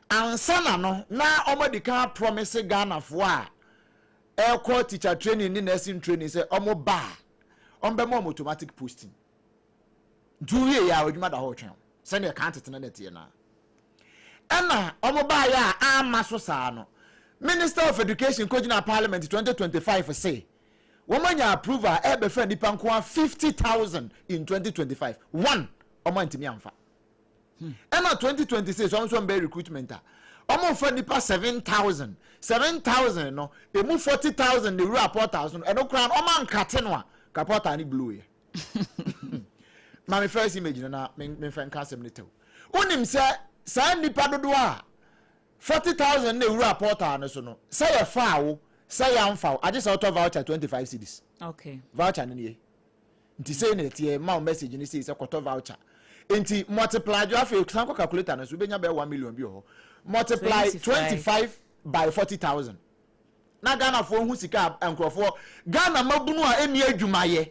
Ansa na no na wɔn adi kan promise Ghanafoɔ a ɛkɔ teacher training ne nursing training sɛ wɔn ba a wɔn bɛma wɔn automatic posting. Nti wowie yɛ a adwuma da hɔ retwɛn wo sɛdeɛ kan tete no na ɛteɛ no ara. Ɛna wɔn baeɛ a amma so saa no, Minister of Education kɔgyinaa Parliament 2025 se wɔn anya approval a ɛrebɛfa nnipa nko ara 50,000 in 2025. One, wɔn antumi amfa. Ɛna 2026 wɔn nso wɔn bɛyɛ recruitment a wɔn refa nnipa 7,000. 7,000 no, emu 40,000 na ewura portal so no, ɛno koraa no wɔn ankate no a, ka portal no blow yɛ. Ma me first image no na memfa nka asɛm no tɛw. Wonim sɛ saa nnipa dodoɔ a 40,000 na ewura portal no so no, sɛ yɛfaa wo, sɛ yɛamfa wo, agye sɛ wotɔ voucher 25 cedis. Okay. Voucher no nie. Nti sei na ɛteɛ, ma wo message no sei sɛ kɔtɔ voucher. Nti multiply dwo afei san kɔ calculator no so, wobɛnya bɛyɛ 1 million bi wɔ hɔ. Multiply 25 by 40,000. Na Ghanafoɔ hu sika a nkurɔfoɔ, Ghana mmabunu a ɛnni adwumayɛ,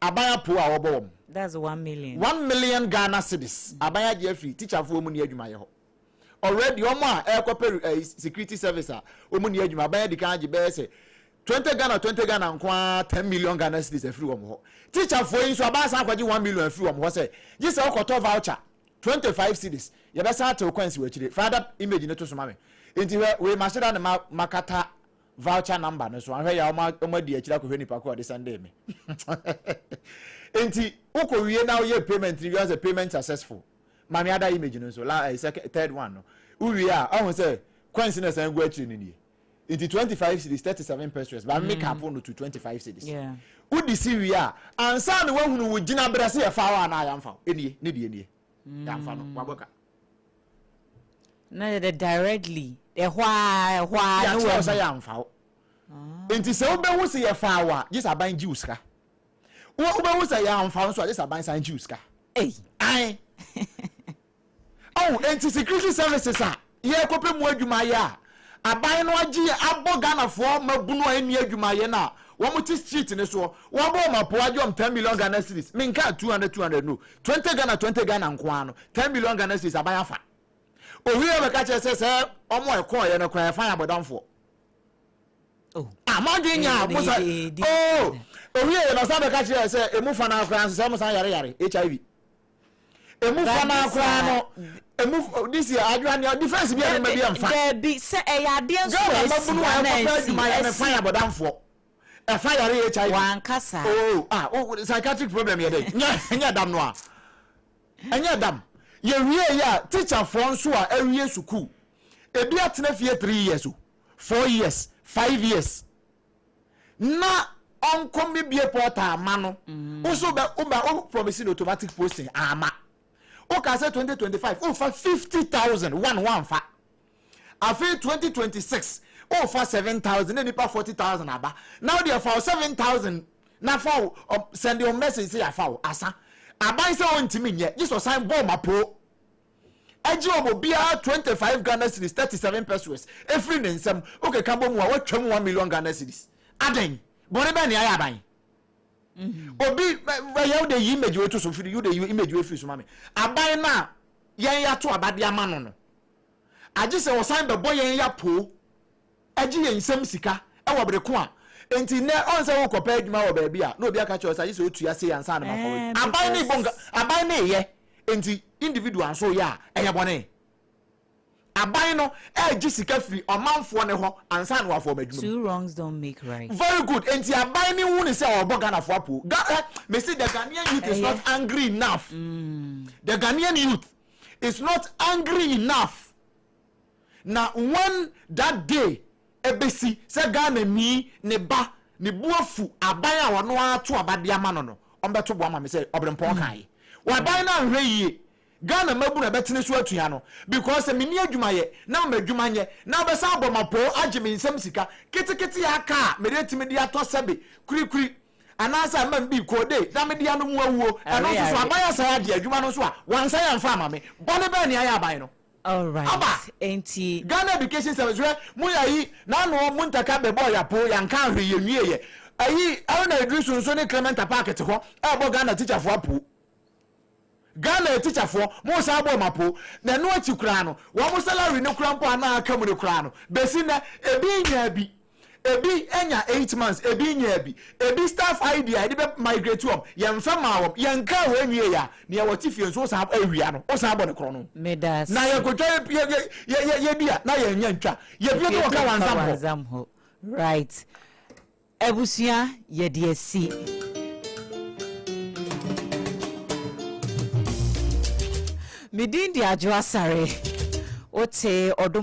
aban apo a wɔbɔ wɔn. That's 1 million. 1 million Ghana cedis aban agye afiri teacherfoɔ mu ni adwumayɛ hɔ already. Wɔn a ɛrekɔpɛ security service a wɔn ni adwuma, aban adi kan agye bɛyɛ sɛ 20 Ghana, 20 Ghana nko ara, 10 million Ghana cedis afiri wɔn hɔ. Teacherfoɔ yi nso, aban san akɔgye 1 million afiri wɔn hɔ sɛ gye sɛ ɔkɔtɔ voucher 25 cedis, yɛbɛsan atew coins wɔ akyire. Father, image ne to so ma me. Nti hwɛ wei, ma hyɛ da ne ma makata voucher number no so ahwɛ yɛ a wɔn adi akyire akɔhwɛ nipa ko a ɔde send me. Nti wokɔ wie na woyɛ payment ni wie sɛ payment successful. Maame, ada image no nso la second, third one no, wowie a, ɔho sɛ coins na ɛsan gu akyire no nie. Nti 25 cedis 37 pesewas ba make up no to 25 cedis. Wodi si wie a, ansa na wahunu wo gyina berɛ sɛ yɛfa wo anaa yɛmfa wo. Ɛnie ne deɛ nie, yɛamfa no, wabɔ ka. Na yɛde directly ɛhɔ a ɛhɔ a ne yɛakyerɛ wo sɛ yɛamfa wo. Nti sɛ wobɛhu sɛ yɛfa wo a, gye sɛ aban gye wo sika. Wobɛhu sɛ yɛamfa wo nso a, gye sɛ aban san gye wo sika. Ae. Oh, nti security services a yɛrekɔpɛ mu adwumayɛ a aban no agye yɛ abɔ Ghanafoɔ mabunu a ɛnni adwumayɛ no a wɔn te street ne soɔ, wɔabɔ wɔn apo agye wɔn 10 million Ghana cedis. Menka 200 200 no, 20 Ghana, 20 Ghana nko ara no, 10 million Ghana cedis aban afa. Owie yɛ bɛka kyerɛ sɛ wɔn a ɛkɔɔyɛ no koraa yɛfa yɛ abɔdamfoɔ. Ah, mo adwene nya mo sa. Oh, owie yɛ na ɔsan bɛka kyerɛ sɛ emu fa no koraa nso sɛ wɔn san yare yare HIV emu fa no koraa no emu. This year adwa nea defence bi a ne ma bi amfa. Dɛbi, sɛ ɛyɛ adeɛ nso Ghana ɛsi mabunu a ana ɛkɔpɛ ɛsi adwuma yɛ ne fa yɛ ɛsi abɔdamfoɔ, ɛfa yare HIV. Wankasa. Oh, ah, oh, psychiatric problem yɛ dɛ nyɛ dam no a ɛnyɛ dam. Yɛwie yɛ a, teacherfoɔ nso a awie sukuu, ebi atena fie 3 years o, 4 years, 5 years, na ɔnkɔ mebie portal ama no. Nso bɛ woba wo promise no automatic posting ama woka sɛ 2025 wofa 50,000 one one fa. Afei 2026 wofa 7,000 na nipa 40,000 aba na wode ɛfa wo 7,000 na fa wo send your message sɛ yɛafa wo asa. Aban sɛ ɔntumi nyɛ gye sɛ ɔsan bɔɔ mapoo ɛgye wɔn obiara 25 Ghana cedis 37 pesewas efiri ne nsam. Okeka bɔ mu a, watwam 1 million Ghana cedis. Adan bɔne bɛn ne ayɛ aban? Obi ɛyɛ wode yi image wei to so firi, wode yi image wei firi so ma me. Aban no a yɛn yɛato abade ama no, agye sɛ ɔsan bɛbɔ yɛn yapoo agye yɛn nsam sika ɛwɔ bere ko a. Nti nnɛ ɔn sɛ wokɔpɛ adwuma wɔ baabi a, na obi aka kyerɛ wo sɛ agye sɛ otua sei ansa na mafa wo. Aban ne bɔ nka aban ne yɛ. Nti individual nso yɛ a ɛyɛ bɔne. Aban no ɛregye sika firi ɔmanfoɔ ne hɔ ansa na wafa ɔmo adwuma mu. Two wrongs don't make right. Very good. Nti aban ne hu ne sɛ ɔbɔ Ghanafoɔ apo Ga mesi the Ghanaian youth is not angry enough. The Ghanaian youth is not angry enough. Na when that day ebesi sɛ Ghana ni ne ba ne bu afu aban a ɔno ato abade ama no, ɔmbɛto bo ama me sɛ ɔbrɛmpɔn kan yi waban no anhwɛ yie, Ghana mabu na ɛbɛtene so atua no, because sɛ menni adwumayɛ na ma adwuma nyɛ na wobɛsan abɔ ma poo agye me nsɛm sika ketekete aka a mede atumi de atɔ sɛbe kurikuri anaasɛ ama m bi koode na mede anom awuo. Ɛno nso so aban asan agye adwuma no nso a wansan amfa ama me. Bɔne bɛɛ ne ayɛ aban no? Alright. Aba. Enti. Ghana Education Service, hwɛ mo yɛ ayi n'ano mo ntaka bɛbɔ yapo yanka ahwɛ yɛ nwie yɛ ayi. Haruna Iddrisu nso ne Clement Apaak te hɔ ɛbɔ Ghana teacherfoɔ apo. Ghana teacherfoɔ mo san bɔ ɔmo apo. Na ɛno akyi koraa no, wɔn mo salary no koraa mpo anaa aka mu no koraa no, besi nnɛ ebi nya bi, ebi nya 8 months, ebi nya bi. Ebi staff ID a yɛde bɛ migrate wɔm, yɛnfɛ maa wɔm. Yɛn kaa wɔ enwie yɛ a, nea wɔte fie nso wosan awia no, wosan bɔ ne korɔ no. Meda na yɛkotwa yɛ yɛ yɛ yɛ yɛ di a na yɛn nya ntwa yɛpie to wɔka wanzam hɔ. Wanzam hɔ, right. Abusua, yɛde asi. Medin de Adwo Asare, wote ɔdom.